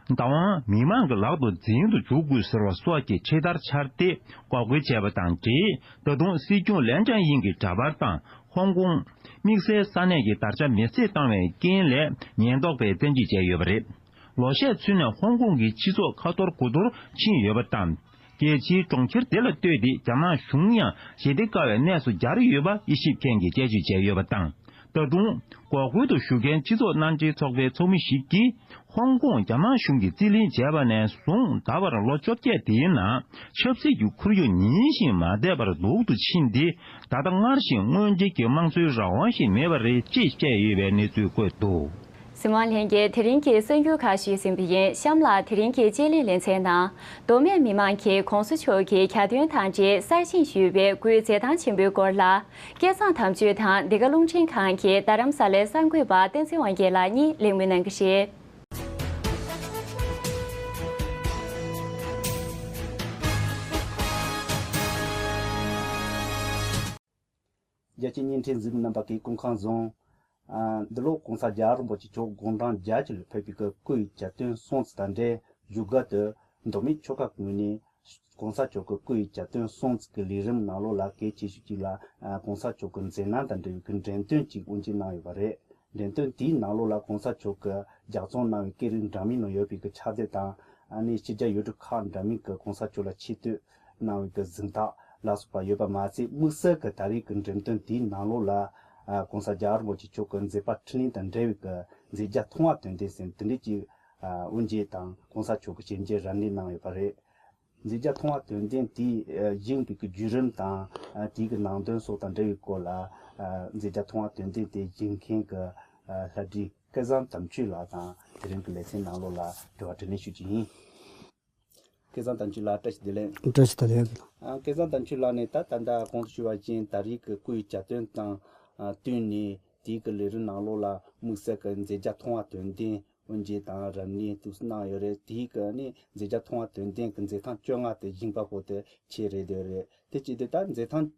བདག་དབང་མི་མང་གི་ལག་ཏུ་འཛིན་དུ་འཇུག་དགོས་ཟེར་བ་སོགས་ཀྱི་ཁྲིད་བརྡར་འཕྱར་ཏེ་འགོག་རྒོལ་བྱས་པ་དང་འབྲེལ། ད་དུང་སྲིད་སྐྱོང་ལན་ཀྲེན་དབྱིན་གྱི་འདྲ་པར་དང་ཧོང་ཀོང་། དམིགས་བསལ་ས་གནས་ཀྱི་དར་ཆ་མེ་བསྲེགས་བཏང་བའི་རྐྱེན་ལས་ཉེན་རྟོག་པས་བཙན་ཁྲིད་བྱས་ཡོད་པ་རེད། ལོ་ཤས་ཚུན་ནས་ཧོང་ཀོང་གི་སྤྱི་ཚོགས་ཁ་འཐོར་དགུ་འཐོར་ཕྱིན་ཡོད་པ་དང་། རྒྱལ་སྤྱིའི་གྲོང་ཁྱེར་དེ་ལ་ལྟོས་ཏེ་རྒྱ་ནག་གཞུང་ཡང་ཞི་བདེ་དཀའ་བའི་གནས་སུ་གྱར་ཡོད་པ་དབྱེ་ཞིབ་མཁན་གྱིས་དཔྱད་བརྗོད་བྱས་ཡོད་པ་དང་། ད་དུང་། འགོག་རྒོལ་དུ་ཞུགས་མཁན་སྤྱི་ཚོགས་མནའ་འབྲེལ་ཚོགས་པའི་ཚོགས་མི་ཞིག་གིས། ཧོང་ཀོང་རྒྱ་ནག་གཞུང་གིས་རྩིས་ལེན་བྱས་པ་ནས་བཟུང་ད་བར་ལོ་བཅོ་བརྒྱད་དེའི་ནང་ཆབ་སྲིད་ཀྱི་ཁོར་ཡུག་ཉིན་བཞིན་མ་བདེ་བར་སྡུག་ཏུ་ཕྱིན་ཏེ། ད་ལྟ་སྔར་བཞིན་དངོས་འབྲེལ་གྱི་དམངས་གཙོའི་རང་དབང་ཞིག་མེད་པ་རེད་ཅེས་བཤད་ཡོད་པའི་གནས་ཚུལ་བཀོད་འདུག། གཟིགས་མོ་ལྷན་རྒྱས། དེ་རིང་གི་གསར་འགྱུར་ཁག་ཞུས་ཟིན་པ་ཡིན། གཤམ་ལ་དེ་རིང་གི་དཔྱད་གླེང་ལེ་ཚན་ནང་། མདོ་སྨད་མི་མང་གིས་གོང་ས་མཆོག་གི་གྱ་སྟོན་དང་འབྲེལ་གསར་བཞེངས་ཞུས་པའི་སྐུའི་མཛད་ཐང་ཆེན་པོའི་སྐོར་ལ། སྐལ་བཟང་དམ་ཆོས་དང་འདི་ག་རླུང་འཕྲིན་ཁང་གི་རྡ་རམ་ས་ལའི་གསར་འགོད་པ་བསྟན་འཛིན་དབང་རྒྱལ་ལགས་གཉིས་གླེང་མོལ་གནང་གི་རེད། རྒྱལ་སྤྱིའི་བརྙན་འཕྲིན་གཟིགས་མོ་རྣམ་པ་གིས་སྐུ་ཁམས་བཟང་། ཨ། འདི་ལོ་གོང་ས་རྒྱལ་བ་རིན་པོ་ཆེ་མཆོག་དགུང་གྲངས་བརྒྱད་ཅུ་ལ་ཕེབས་པའི་སྐུའི་གྱ་སྟོན་སྲུང་བརྩི་དང་འབྲེལ་བཞུགས་སྒར་དུ་མདོ་སྨད་ཆོལ་ཁ་ངོས་ནས་གོང་ས་མཆོག་གི་སྐུའི་གྱ་སྟོན་སྲུང་བརྩི་གི་ལས་རིམ་ནང་ལོགས་ལ་གལ་ཆེ་ཤོས་ཅིག་ལ། ཨ། གོང་ས་མཆོག་གི་མཛད་རྣམ་དང་འབྲེལ་བའི་འགྲེམས་སྟོན་ཅིག་དབུ་འབྱེད་གནང་ཡོད་པ་རེད། འགྲེམས་སྟོན་དེའི་ནང་ལོགས་ལ་གོང་ས་མཆོག་གིས་ལྗགས་རྩོམ་གནང་བའི་སྐད་རིགས་འདྲ་མིན་ནང་ཡོད་པའི་གི་ཕྱག་དེབ་དང་། ཨ་ནི་ཕྱི་རྒྱལ་ཡུལ་གྲུ་ཁག་འདྲ་མིན་གྱི་གོང་ས་མཆོག་ལ་ཆེ་བསྟོད་གནང་བའི་གི་གཟེངས་རྟགས་ལ་སོགས་པ་ཡོད་པ་མ་ཟད། དམིགས་བསལ་གྱི་ད་རེས་ཀྱི་འགྲེམས་སྟོན་དེའི་ནང་ལོགས་ལ། ཨ་༸གོང་ས་༸རྒྱལ་བ་རིན་པོ་ཆེ་མཆོག་གི་མཛད་པ་འཕྲིན་ལས་དང་འབྲེལ་བའི་གི་མཛད་བརྒྱ་མཐོང་བ་དོན་ལྡན་ཟེར་དེ་འདྲའི་ཅིག་ཨ་དབུ་འབྱེད་དང་༸གོང་ས་མཆོག་གི་བྱས་རྗེས་རབ་གནས་གནང་ཡོད་པ་རེད། མཛད་བརྒྱ་མཐོང་བ་དོན་ལྡན་དེའི་ཨ་བཞེངས་པའི་གི་བརྒྱུད་རིམ་དང་ཨ་དེའི་གི་ནང་དོན་སོགས་དང་འབྲེལ་བའི་སྐོར་ལ་ཨ་མཛད་བརྒྱ་མཐོང་བ་དོན་ལྡན་དེ་བཞེངས་མཁན་གི་ཨ་ལྷ་བྲིས་སྐལ་བཟང་དམ་ཆོས་ལགས་དང་དེ་རིང་གི་ལེ་ཚན་ནང་ལོགས་ལ་དྲི་བ་དྲིས་ལན་ཞུ་རྒྱུ་ཡིན། སྐལ་བཟང་དམ་ཆོས་ལགས་བཀྲ་ཤིས་བདེ་ལེགས། བཀྲ་ཤིས་བདེ་ལེགས། ཨ་སྐལ་བཟང་དམ་ཆོས་ལགས་ནས་ད་ད་ལྟ་གོང་དུ་ཞུ་བ་བཞིན་ད་རེས་ཀྱི་སྐུའི་གྱ་སྟོན་དང་ཨ་བསྟུན་ནས་དེའི་གི་ལས་རིམ་ནང་ལོགས་ལ་དམིགས་བསལ་གྱི་མཛད་བརྒྱ་མཐོང་བ་དོན་ལྡན་དབུ་འབྱེད་དང་རབ་གནས་དུ་གནང་ཡོད་རེད། དེའི་གི་ནི་མཛད་བརྒྱ་མཐོང་བ་དོན་ལྡན་གྱི་མཛད་ཐེངས་བཅོ་ལྔ་དེ་བཞེངས་པ་པོ་དེ་ཆེ་རེད་དེ་རེད། དེ་བྱས་ཏེ་ད་མཛད་ཐེངས་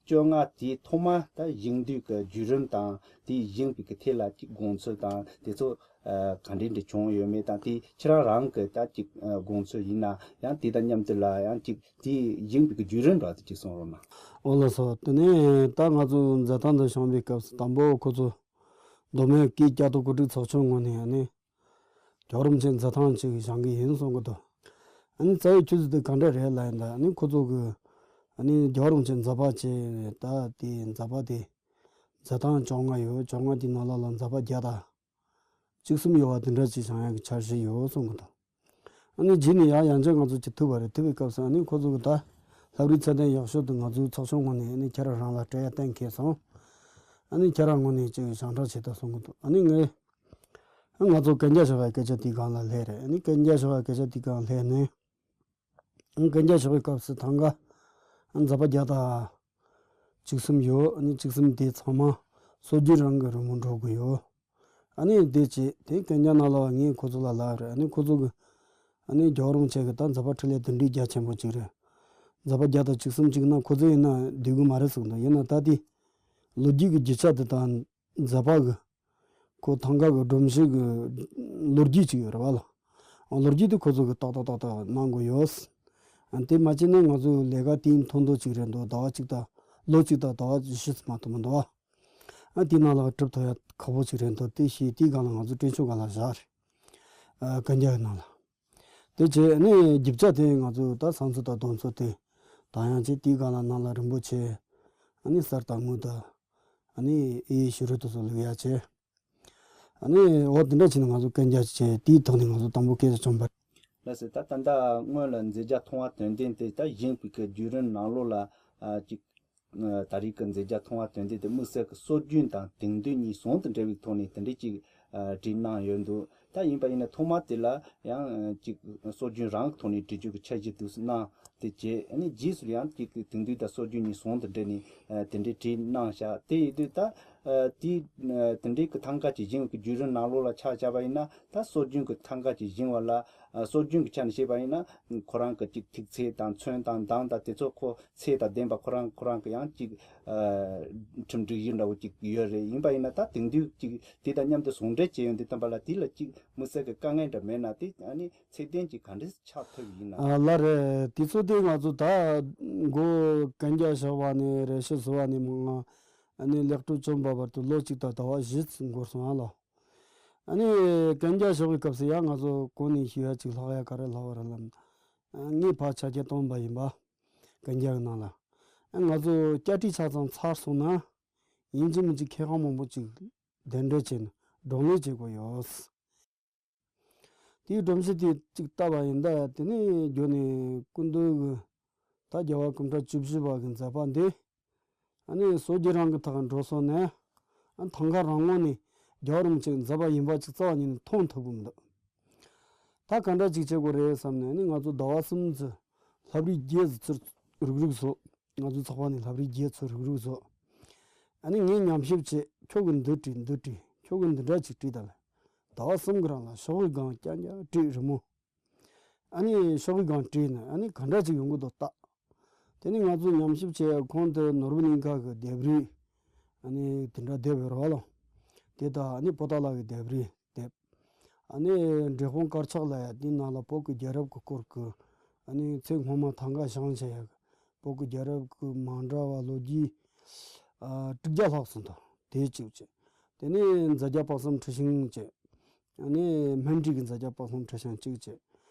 བཅོ་ལྔ་དེའི་ཐོག་མ་ད་བཞེངས་དུས་ཀྱི་བརྒྱུད་རིམ་དང་དེའི་བཞེངས་པའི་གི་ཐད་ལ་ཅིག་དགོངས་ཚུལ་དང་དེ་ཚོ་ཨ་ག་འདྲ་འདྲ་བྱུང་ཡོད་མེད་དང་དེ་ཁྱེད་རང་རང་གི་ད་ཅིག་ཨ་དགོངས་ཚུལ་ཡིན་ན་ཡང་དེ་དང་མཉམ་དུ་ལ་ཡང་ཅིག་དེའི་བཞེངས་པའི་གི་བརྒྱུད་རིམ་འདྲ་དེ་ཅིག་གསུང་རོགས་གནང་། འོ་ལགས་སོ། དེ་ནས་ད་ང་ཚོ་མཛད་ཐེངས་འདི་བཞེངས་པའི་སྐབས་སུ་དང་པོ་ཁོ་ཚོ་མདོ་སྨད་སྐད་བརྒྱ་དང་གོ་དྲུག་ཚོགས་ཆུང་ངོས་ནས་ནི། རྒྱལ་བ་རིན་པོ་ཆེ་མཛད་ཐེངས་གཅིག་བཞེངས་ཀྱི་ཡིན་གསུང་གི་འདུག་ཨ་ནི་རྩ་བའི་ཆུ་ཚོད་དེ་ག་འདྲ་རེད་ལབ་ཡིན་ད། ཨ་ནི་ཁོ་ཚོ་གི་ཨ་ནི་རྒྱལ་བ་རིན་པོ་ཆེ་མཛད་པ་བྱས་ད་དེ་མཛད་པ་དེ་མཛད་ཐེངས་བཅོ་ལྔ་ཡོད། བཅོ་ལྔ་དེ་ནང་ལོགས་ལ་མཛད་པ་བརྒྱ་དང་བཅུ་གསུམ་ཡོད་པ་དེ་འདྲ་ཅིག་བཞེངས་ཡག་གི་འཆར་གཞི་ཡོད་གསུང་གི་འདུག་ཨ་ནི་རྗེས་ནས་ཡང་ཡང་ཅིག་ང་ཚོ་ཅིག་ཐུག་པ་རེད། ཐུག་པའི་སྐབས་སུ་ཨ་ནི་ཁོ་ཚོ་གི་ད་ལྷ་བྲིས་ཚད་ལྡན་ཡག་ཤོས་དེ་ང་ཚོའི་ཚོགས་ཆུང་ངོས་ནས་ཨ་ནི་ཁྱེད་རང་རང་ལ་སྤྲད་ཡག་གཏན་འཁེལ་སོང་། ཨ་ནི་ཁྱེད་རང་ངོས་ནས་ཅིག་བཞེངས་གྲབས་བྱེད་དང་གསུང་གི་འདུག་ཨ་ནི་ངས། ང་ཚོ་གན་རྒྱ་བཞག་པའི་སྐད་ཆ་དེའི་སྒང་ལ་སླེབས་རེད། ཨ་ནི་གན་རྒྱ་བཞག་པའི་སྐད་ཆ་དེའི་སྒང་སླེབས་ནས། གན་རྒྱ་བཞག་པའི་སྐབས་སུ་ཐང་ག་མཛད་པ་བརྒྱ་དང་བཅུ་གསུམ་ཡོད། ཨ་ནི་བཅུ་གསུམ་དེ་ཚང་མ་སྲོལ་རྒྱུན་རང་གི་རི་མོ་འགྲོ་དགོས་ཡོད། ཨ་ནི་དེ་བྱས་དེ་གན་རྒྱ་ནང་ལ་ངས་ཁོ་ཚོ་ལ་ལབ་རེད། ཨ་ནི་ཁོ་ཚོ་གི་ཨ་ནི་རྒྱལ་བ་རིན་པོ་ཆེ་གི་ད་མཛད་པ་འཕྲིན་ལས་དེ་འདྲའི་རྒྱ་ཆེན་པོ་ཅིག་རེད། མཛད་པ་བརྒྱ་དང་བཅུ་གསུམ་ཅིག་ན་ཁོ་ཚོ་ཡིན་ན་འདོད་གི་མ་རེད་གསུངས་འདུག་ཡིན་ན་ད་དེ་ལོ་རྒྱུས་ཀྱི་རྒྱུ་ཆ་དེ་དང་མཛད་པ་གི་ཁོ་ཐང་ག་གི་སྒྲོམ་གཞི་གི་ལོ་རྒྱུས་ཅིག་ཡོད་རེད་བ་ལ། ལོ་རྒྱུས་དེ་ཁོ་ཚོ་གི་ཏག་ཏག་ཏག་ཏག་གནང་དགོས་ཡོད། དེ་མ་བྱས་ན་ང་ཚོ་ལས་ཀ་དེའི་མཐོང་འདོད་ཅིག་རེད་འདུག་ཟླ་བ་གཅིག་དང་ལོ་གཅིག་དང་ཟླ་བ་བཞི་ཙམ་མ་གཏོགས་མི་འདུག་བ། དེའི་ནང་ལ་གྲུབ་ཐུབ་ཡ་ཁག་པོ་ཅིག་རེད་འདུག་དེ་ཤེས་དེའི་སྒང་ལ་ང་ཚོ་དྲན་ཤོག་སྒང་ལ་བཞག་རེད། གན་རྒྱའི་ནང་ལ། དེ་བྱས་ནས་རྒྱུ་ཆ་དེ་ང་ཚོ་ད་བསམ་ཚུལ་དང་འདོད་ཚུལ་དེ་དང་ཡང་ཅིག་དེའི་སྒང་ལ་ནང་ལ་རིན་པོ་ཆེ་ཨ་ནི་གསེར་དང་དངུལ་དང་ཨ་ནི་ཨེ་ཡི་ཞུ་རུ་དེ་ཚོ་བླུག་ཡ་བྱས། ཨ་ནི་འོ་དེ་འདྲ་བྱས་ནས་ང་ཚོ་གན་རྒྱ་བྱས་དེའི་ཐོག་ནས་ང་ཚོ་དང་པོ་སྐད་ཆ་བྱུང་བ་རེད། ལགས་སོ། ད་ད་ལྟ་སྔོན་ལ་མཛད་བརྒྱ་མཐོང་བ་དོན་ལྡན་དེ་ད་བཞེངས་པའི་གི་བརྒྱུད་རིམ་ནང་ལོགས་ལ་ཨ་ཅིག་ད་རེས་ཀྱི་མཛད་བརྒྱ་མཐོང་བ་དོན་ལྡན་དེ་དམིགས་བསལ་གྱི་སྲོལ་རྒྱུན་དང་དེང་དུས་གཉིས་ཟུང་དུ་འབྲེལ་བའི་ཐོག་ནས་དེ་འདྲའི་ཅིག་ཨ་བྲིས་གནང་ཡོད་འདུག་ད་ཡིན་པ་ཡིན་ན་ཐོག་མ་དེ་ལ་ཡང་ཅིག་སྲོལ་རྒྱུན་རང་གི་ཐོག་ནས་བྲིས་རྒྱུ་གི་འཆར་གཞི་འདུག་སེ་གནང་། དེ་རྗེས་ཨ་ནི་རྗེས་སུ་ཡང་ཅིག་དེང་དུས་དང་སྲོལ་རྒྱུན་གཉིས་ཟུང་དུ་འབྲེལ་ནས་ཨ་དེ་འདྲའི་བྲིས་གནང་བཞག་དེ་ཡིན་དུས་ད་ཨ་དེ་ཨ་དེ་འདྲའི་གི་ཐང་ག་ཅིག་བཞེངས་པའི་གི་བརྒྱུད་རིམ་ནང་ལོགས་ལ་ཆ་བཞག་པ་ཡིན་ན་ད་སྲོལ་རྒྱུན་གི་ཐང་ག་ཅིག་བཞེངས་པ་ལ་ཨ་སྲོལ་རྒྱུན་གི་ཆ་ནས་བཤད་པ་ཡིན་ན་ཁོ་རང་གི་ཅིག་ཐིག་ཚད་དང་ཚོན་དང་མདངས་དང་དེ་ཚོ་ཁོ་ཚད་དང་ལྡན་པ་ཁོ་རང་ཁོ་རང་གི་ཡང་ཅིག་ཨ་ཁྲིམས་སྒྲིག་གཞི་འདྲ་བོ་ཅིག་ཡོད་རེད། ཡིན་པ་ཡིན་ན་ད་དེང་དུས་ཅིག་དེ་དང་མཉམ་དུ་ཟུང་འབྲེལ་བྱས་ཡོང་དུས་ཙམ་པ་ལ་དེ་ལ་ཅིག་དམིགས་བསལ་གྱི་དཀའ་ངལ་འདྲ་མེད་ན་དེ་ཨ་ནི་ཚད་ལྡན་གྱི་ག་འདྲ་ཆགས་ཐུབ་ཡིན་ན། ཨ་ལགས་རེད། དུས་ཚོད་དེ་ང་ཚོ་ད་མགོ་གན་རྒྱ་བཞག་པ་ནས་རེ་ཞིག་བཟོ་བ་ནས་མང་ང་ཨ་ནི་ལེགས་གྲུབ་བྱོན་པ་བར་དུ་ལོ་གཅིག་དང་ཟླ་བ་བཞི་ཙམ་འགོར་སོང་ཨ་ལོ། ཨ་ནི་གན་རྒྱ་བཞག་པའི་སྐབས་སུ་ཡང་ང་ཚོ་གོང་ནས་ཞུ་ཡ་ཅིག་ལྷག་ཡ་ག་རེ་ལྷག་པ་རེད་ལབ་ན། ངས་ཕར་ཕྱག་རྒྱ་བཏོན་པ་ཡིན་པ། གན་རྒྱའི་ནང་ལ། ང་ཚོ་བསྐྱར་བྲིས་ཆ་ཚང་ཚར་སོང་ན། ཡིན་གཅིག་མིན་གཅིག་མཁས་དབང་མང་པོ་ཅིག་གདན་འདྲེན་བྱས་ནས་བགྲོ་གླེང་བྱེད་དགོས་ཡོད། དེའི་སྒྲོམ་གཞི་དེ་གཅིག་བཏབ་པ་ཡིན་ད་དེ་ནས་རྒྱུ་ནས་སྐུ་མདུན་གྱི་ད་རྒྱལ་བ་སྐུ་ཕྲེང་བཅུ་བཞི་པ་གི་མཛད་པ་འདི། ཨ་ནི་སྲོལ་རྒྱུན་རང་གི་ཐོག་འགྲོ་སོང་ནས། ཨ་ཐང་ག་རང་ངོས་ནས་རྒྱལ་བ་རིན་པོ་ཆེ་མཛད་པ་ཡིན་པ་ཅིག་རྩ་བ་ཉིད་ནས་མཐོང་ཐུབ་ཀྱི་མི་འདུག་ད་ག་འདྲ་ཅིག་བྱེད་དགོས་རེད་བསམ་ནས་ཨ་ནི་ང་ཚོ་ཟླ་བ་གསུམ་ཙམ་ལྷ་བྲིས་བརྒྱད་ཙམ་ཚུར་རུག་རུག་བཟོ། ང་ཚོའི་ཚོགས་པ་ནས་ལྷ་བྲིས་བརྒྱད་ཚུར་རུག་རུག་བཟོ། ཨ་ནི་ངས་ཉམས་ཞིབ་བྱས་ཁྱོད་ཀྱིས་འདི་བྲིས་འདི་བྲིས་ཁྱོད་ཀྱིས་འདི་འདྲ་ཅིག་བྲིས་ད་ལ། ཟླ་བ་གསུམ་གྱི་རིང་ལ་ཤོག་གུའི་སྒང་རྐྱང་རྐྱང་བྲིས་རི་མོ། ཨ་ནི་ཤོག་གུའི་སྒང་བྲིས་ནས་ཨ་ནི་ག་འདྲ་ཅིག་ཡོང་གི་འདུག་ལྟ། དེ་ནི་ང་ཚོས་ཉམས་ཞིབ་བྱས་གོང་དུ་ནོར་བུ་གླིང་ཁ་གི་ལྡེབས་རིས་ཨ་ནི་དེ་འདྲ་ལྡེབས་ཡོད་རེད་བ་ལ། དེ་དང་ཨ་ནི་པོ་ཏཱ་ལ་གི་ལྡེབས་རིས་ལྡེབས། ཨ་ནི་འབྲས་སྤུངས་དཀར་ཆག་ལ་ཡ་དེའི་ནང་ལ་བོད་ཀྱི་རྒྱལ་རབས་ཀྱི་སྐོར་གྱི་ཨ་ནི་ཚེ་སྔོན་མ་ཐང་ག་བཞེངས་བྱས་ཡ་གི་བོད་ཀྱི་རྒྱལ་རབས་ཀྱི་མ་འདྲ་བ་ལོ་རྒྱུས་ཨ་དྲུག་བརྒྱ་ལྷག་ཙམ་དང་དེ་གཅིག་བྱས། དེ་ནས་མཛད་བརྒྱ་དཔག་བསམ་འཁྲི་ཤིང་བྱས། ཨ་ནི་སྨན་ཁྲིད་ཀྱི་མཛད་བརྒྱ་དཔག་བསམ་འཁྲི་ཤིང་གཅིག་བྱས།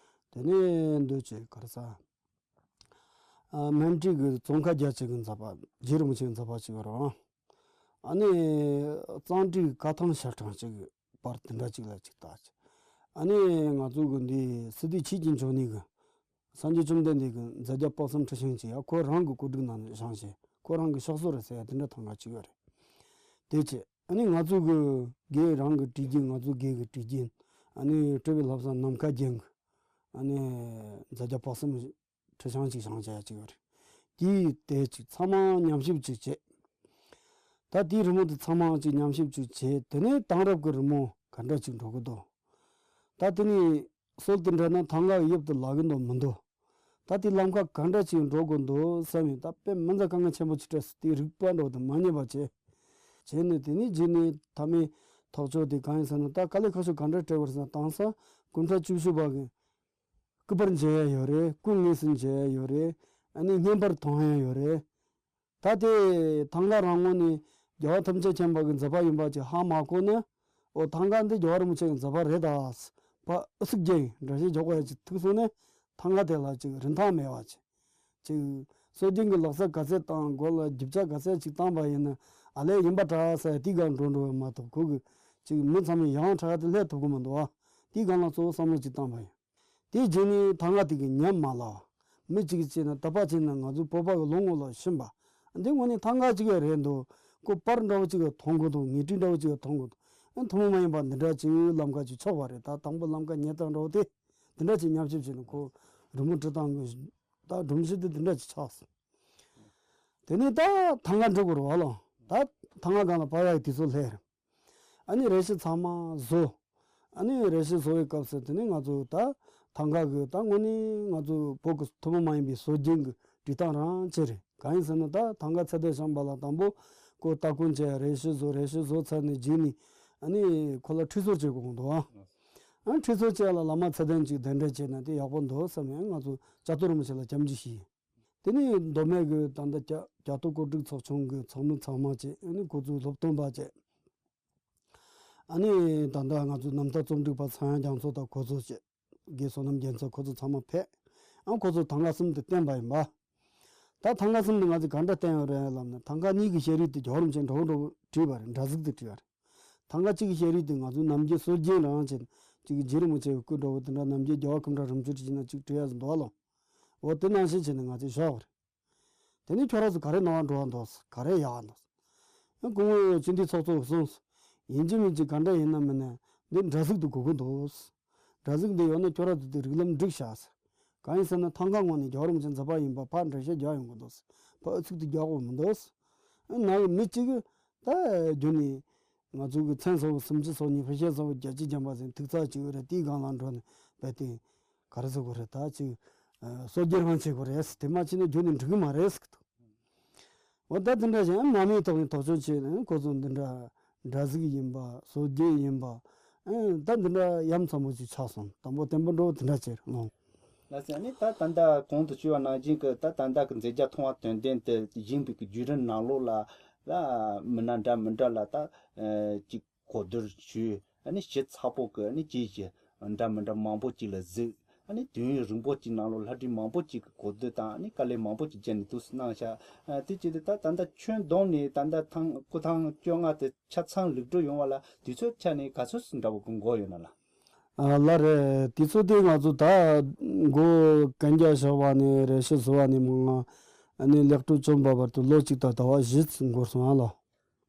དེ་ནས་འདོད་བྱས་ག་རེ་ཟ། ཨ་སྨན་ཁྲིད་ཀྱི་ཙོང་ཁ་རྒྱ་བྱེད་ཀྱི་མཛད་པ་རྗེ་རིན་པོ་ཆེའི་མཛད་པ་གཅིག་ཡོད་རེད། ཨ་ནི་གཙང་ཏྲིག་ཀ་ཐང་ཤར་ཐང་ཅིག་བར་དེ་འདྲ་ཅིག་ལ་ཅིག་བཏགས་ཅིག་ཨ་ནི་ང་ཚོ་གི་འདི་སི་ཏུ་ཆོས་ཀྱི་འབྱུང་གནས་ཀྱི་སངས་རྒྱས་བཅོམ་ལྡན་འདས་ཀྱི་མཛད་རྗེས་དཔག་བསམ་ཁྲི་ཤིང་ཅིག་ཡ་ཁོ་རང་གི་གོ་སྒྲིག་ནང་བཞེངས་བྱས་ཁོ་རང་གི་ཕྱག་སྲོལ་རེད་ཟེར་ཡ་དེ་འདྲ་ཐང་ག་ཅིག་ཡོད་རེད། དེ་བྱས་ཨ་ནི་ང་ཚོ་གི་སྒེར་རང་གི་བྲིས་རྒྱུན། ང་ཚོ་སྒེར་གྱི་བྲིས་རྒྱུན། ཨ་ནི་སྤྲུལ་པའི་བློ་བཟང་ནམ་མཁའ་རྒྱན་གྱི་ཨ་ནི་མཛད་རྗེས་དཔག་བསམ་ཁྲི་ཤིང་ཅིག་བཞེངས་བྱས་ཡ་ཅིག་ཡོད་རེད། དེའི་དེ་ཅིག་ཚང་མ་ཉམས་ཞིབ་ཅིག་བྱས། ད་དེའི་རི་མོ་དེ་ཚང་མ་ཅིག་ཉམས་ཞིབ་ཅིག་བྱས། དེ་ནས་དེང་རབས་ཀྱི་རི་མོ་ག་འདྲ་ཅིག་འགྲོ་གི་འདུག་ད་དེ་ནས་སྲོལ་དེ་འདྲ་ན་ཐང་ག་གི་དབྱིབས་དེ་ལབ་གི་འདུག་མི་འདུག་ད་དེ་ལམ་ཁ་ག་འདྲ་ཅིག་འགྲོ་དགོས་འདུག་བསམ་ཡིན། ད་དཔེ་མི་ཚ་དཀའ་ངལ་ཆེན་པོ་ཅིག་འཕྲད་སོང་། དེའི་རིག་པ་འདྲ་བོ་དེ་མ་རྙེད་པ་བྱས། བྱས་ནས་དེ་ནས་རྗེས་ནས་མཐའ་མའི་ཐག་གཅོད་དེ་གང་ཡིན་ཟེར་ན། ད་དཀའ་ལས་ཁག་ཤོས་ག་འདྲ་འཕྲད་པ་རེད་ཟེར་ན། དེང་སང་སྐུ་ཕྲེང་བཅུ་བཞི་པ་གི་སྐུ་པར་མཇལ་ཡ་ཡོད་རེད། སྐུ་དངོས་སུ་མཇལ་ཡ་ཡོད་རེད། ཨ་ནི་བརྙན་པར་མཐོང་ཡ་ཡོད་རེད། ད་དེ་ཐང་ག་རང་ངོས་ནས་རྒྱལ་བ་ཐམས་ཅད་མཁྱེན་པ་གི་མཛད་པ་ཡིན་པ་ཅིག་ཧ་མ་གོ་ན། འོ་ཐང་ག་འདི་རྒྱལ་བ་རིན་པོ་ཆེ་གི་མཛད་པ་རེད་ད། ཕར་ཨུ་ཚུགས་རྒྱག་ཡིན་འདྲ་ཞིག་འཇོག་དགོས་ཡ་ཅིག་ཐུག་སོང་ན། ཐང་ག་དེ་ལ་ཅིག་རིན་ཐང་མེད་པ་ཅིག་ཅིག་སྲོལ་རྒྱུན་གྱི་ལག་རྩལ་ག་ཚད་བཏང་དགོས་ལ། རྒྱུ་ཆ་ག་ཚད་ཅིག་བཏང་པ་ཡིན་ན་ཨ་ལས་ཡིན་པ་འདྲ་ཟེར་དེའི་སྒང་འགྲོ་འགྲོ་བ་མ་གཏོགས། ཁོ་གི་ཅིག་མི་ཚང་མས་ཡང་དྲག་དེ་ལས་ཐུབ་ཀྱི་མི་འདུག་ཨ། དེའི་སྒང་ལ་གཙོ་བོ་བསམ་བློ་ཅིག་བཏང་པ་ཡིན། དེའི་རྗེས་ནས་ཐང་ག་དེ་གི་ཉམས་མ་ལགས། མི་གཅིག་བྱས་ན་ད་པ་བྱས་ན་ང་ཚོའི་བོད་པ་གི་ལོ་ངོ་ལ་ཕྱིན་པ། འདི་དངོས་གནས་ཐང་ག་ཅིག་ཡང་རེད་འདུག་ཁོ་པར་འདྲ་བོ་ཅིག་ཡང་མཐོང་གི་འདུག་ངོས་དྲིས་འདྲ་བོ་ཅིག་ཡང་མཐོང་གི་འདུག་ཨ་ཐུན་མོང་མ་ཡིན་པ་འདི་འདྲ་ཅིག་ལམ་ཁ་ཅིག་ཆགས་པ་རེད། ད་དང་པོ་ལམ་ཁ་ཉེ་སྟངས་འདྲ་བོ་དེ་འདི་འདྲ་ཅིག་ཉམས་ཞིབ་བྱས་ནས་ཁོ་རི་མོ་འབྲི་སྟངས་གི་ད་སྒྲོམ་གཞི་དེ་འདི་འདྲ་ཅིག་ཆགས་སོང་། དེ་ནས་ད་ཐང་ག་འགྲོ་དགོས་རེད་བ་ལོ། ད་ཐང་ག་སྒང་ལ་པར་ཡག་དེ་ཚོ་སླེབས། ཨ་ནི་རས་གཞི་ཚང་མ་བཟོ། ཨ་ནི་རས་གཞི་བཟོ་བའི་སྐབས་སུ་དེ་ནི་ང་ཚོ་ད་ཐང་ག་གི་ད་དངོས་གནས་ང་ཚོ་བོད་ཀྱི་ཐུན་མོང་མ་ཡིན་པའི་སྲོལ་རྒྱུན་གྱི་བྲིས་སྟངས་རང་ཅིག་རེད། གང་ཡིན་ཟེར་ན་ད་ཐང་ག་ཚད་ལྡན་བཞེངས་པ་ལ་དང་པོ་ཁོ་སྟ་གོན་བྱས། རས་གཞི་བཟོ། རས་གཞི་བཟོ་ཚར་ནས་རྗེས་ནས་ཨ་ནི་ཁོ་ལ་ཁྲུས་གསོལ་བྱེད་དགོས་འདུག་ཨ། ཨ་ཁྲུས་གསོལ་བྱས་ལ་བླ་མ་ཚད་ལྡན་ཅིག་གདན་འདྲེན་བྱས་ན་དེ་ཡག་པོ་འདུག་བསམ་ཡང་ང་ཚོ་བྱ་དོར་རིན་པོ་ཆེ་ལ་སྐྱབས་འཇུག་ཞུས། དེ་ནས་མདོ་སྨད་ཀྱི་ད་ལྟ་རྒྱ་རྒྱ་ཐོ་གོ་སྒྲིག་ཚོགས་ཆུང་གི་ཚོགས་མི་ཚང་མ་བཅས། ཨ་ནི་ཁོ་ཚོའི་སློབ་སྟོན་པ་བཅས། ཨ་ནི་ད་ལྟ་ང་ཚོའི་རྣམ་ཐར་རྩོམ་སྒྲིག་པ་ཚངས་དབྱངས་རྒྱ་མཚོ་དང་ཁོ་ཚོ་བཅས། དགེ་བསོད་ནམས་རྒྱལ་མཚན་ཁོ་ཚོ་ཚང་མ་ཕེབས། ཨ་ཁོ་ཚོས་ཐང་ག་གསུམ་དེ་བསྟན་པ་ཡིན་པ། ད་ཐང་ག་གསུམ་དེ་ང་ཚོས་ག་འདྲ་བསྟན་ཡོད་རེད་ལབ་ན། ཐང་ག་གཉིས་ཀྱི་ཤེས་རིག་དེ་རྒྱལ་བ་རིན་པོ་ཆེ་འདྲ་བོ་འདྲ་བོ་བྲིས་པ་རེད། འདྲ་གཟུགས་དེ་བྲིས་པ་རེད། ཐང་ག་གཅིག་གི་ཤེས་རིག་དེ་ང་ཚོའི་ནམ་རྒྱུན་སྲོལ་རྒྱུན་རང་བྱས་ནས་གཅིག་གི་རྗེ་རིན་པོ་ཆེ་གི་སྐུ་འདྲ་བོ་དེ་འདྲ། ནམ་རྒྱུན་རྒྱལ་བ་ཁམས་ཕྲག་རིམ་བྱོན་བྲིས་ན་གཅིག་བྲིས་ཡ་ཟིག་འདུག་ཨ་ལོ། འོ་དེ་ནང་བཞིན་བྱས་ནས་ང་ཚོས་བཞག་པ་རེད། དེ་ནས་ཁྱོད་རང་ཚོ་ག་རེ་གནང་བ་འགྲོ་བ་འདུག་ག་རེ་ཡག་འདུག་ཨ་སྐུ་ངོ་སྤྱི་འཐུས་ཚོགས་གཙོས་གསུངས། ཡིན་གཅིག་མིན་གཅིག་ག་འདྲ་ཡིན་ན་མིན་ན་འདི་འདྲ་གཟུགས་དེ་དགོས་ཀྱི་འདུག་འདྲ་གཟུགས་འདི་ཡོད་ན་ཁྱོད་རང་ཚོ་དེ་རིགས་ལམ་འགྲིག་ཤག་ཟེར། གང་ཡིན་ཟེར་ན་ཐང་ག་ངོས་ནས་རྒྱལ་བ་རིན་པོ་ཆེ་མཛད་པ་ཡིན་པ་ཕར་འགྲེལ་བཤད་རྒྱག་ཡོང་གི་འདུག་ཕར་ཨུ་ཚུགས་དེ་རྒྱག་དགོས་མི་འདུག་ཨ་ནང་གི་མི་གཅིག་གིས་ད་རྒྱུན་ནས་ང་ཚོ་གི་མཚན་ཟེར་བ་སུམ་ཅུ་སོ་གཉིས། དཔེ་བཤད་ཟེར་བ་བརྒྱད་ཅུ་བརྒྱ་པ་ཟེར། ཐིག་ཚད་གཅིག་ཡོད་རེད། དེའི་སྒང་ལ་འགྲོ་ནས་རྦད་དེ་ག་རེ་ཟེར་དགོས་རེད། ད་ཅིག་ཨ་སྲོལ་རྒྱུན་རང་བྱེད་དགོས་རེད། དེ་མ་བྱས་ན་རྒྱུན་ནས་འགྲིག་གི་མ་རེད་ཟེར་གི་འདུག་འོ་ད་དེ་འདྲ་བྱས་ཨ་མ་མའི་ཐོག་ནས་དོགས་ཅོག་བྱས་ནས་ཁོ་ཚོ་འདི་འདྲ་འདྲ་གཟུགས་ཡིན་པ། སྲོལ་རྒྱུན་ཡིན་པ། ཨ་ད་འདི་འདྲ་ཡ་མཚན་པོ་ཅིག་ཆགས་སོང་། དང་པོ་བརྟན་པོ་འགྲོ་བ་དེ་འདྲ་བྱས་རེད་ལོ། ལགས་སོ། ཨ་ནི་ད་ད་ལྟ་གོང་དུ་ཞུས་པ་ནང་བཞིན་གྱི་ད་ད་ལྟ་གི་མཛད་རྗེས་མཐོང་བ་དོན་ལྡན་དུ་བཞེངས་པའི་གི་བརྒྱུད་རིམ་ནང་ལོགས་ལ་ལ་མི་སྣ་འདྲ་མི་འདྲ་ལ་ད་ཨ་ཅིག་གོ་བསྡུར་ཞུས། ཨ་ནི་ཞིབ་ཚགས་པོ་གི་ཨ་ནི་ཅིག་ཅིག་འདྲ་མི་འདྲ་མང་པོ་ཅིག་ལ་གཟིགས། ཨ་ནི་དུས་ཡུན་རིང་པོ་ཅིག་ནང་ལོགས་ལྷ་བྲིས་མང་པོ་ཅིག་གི་གོ་བསྡུར་དང་། ཨ་ནི་དཀའ་ལས་མང་པོ་ཅིག་བརྒྱབ་ནས་འདུག་སེ་གནང་ཤག་ཨ་དེ་བྱས་ཏེ་ད་ད་ལྟ་ཁྱོན་བསྡོམས་ནས་ད་ལྟ་ཐང་སྐུ་ཐང་བཅོ་ལྔ་དེ་ཆ་ཚང་ལེགས་གྲུབ་ཡོང་བ་ལ་དུས་ཚོད་ཆ་ནས་ག་ཚོད་ཙམ་འདྲ་བོ་གི་འགོར་ཡོད་ན་ལགས། ཨ་ལགས་རེད། དུས་ཚོད་དེ་ང་ཚོ་ད་འགོ་གན་རྒྱ་བཞག་པ་ནས་རས་གཞི་བཟོ་བ་ནས་མང་ང་ཨ་ནི་ལེགས་གྲུབ་བྱུང་བར་དུ་ལོ་གཅིག་དང་ཟླ་བ་བཞི་ཙམ་འགོར་སོང་ཨ་ལགས།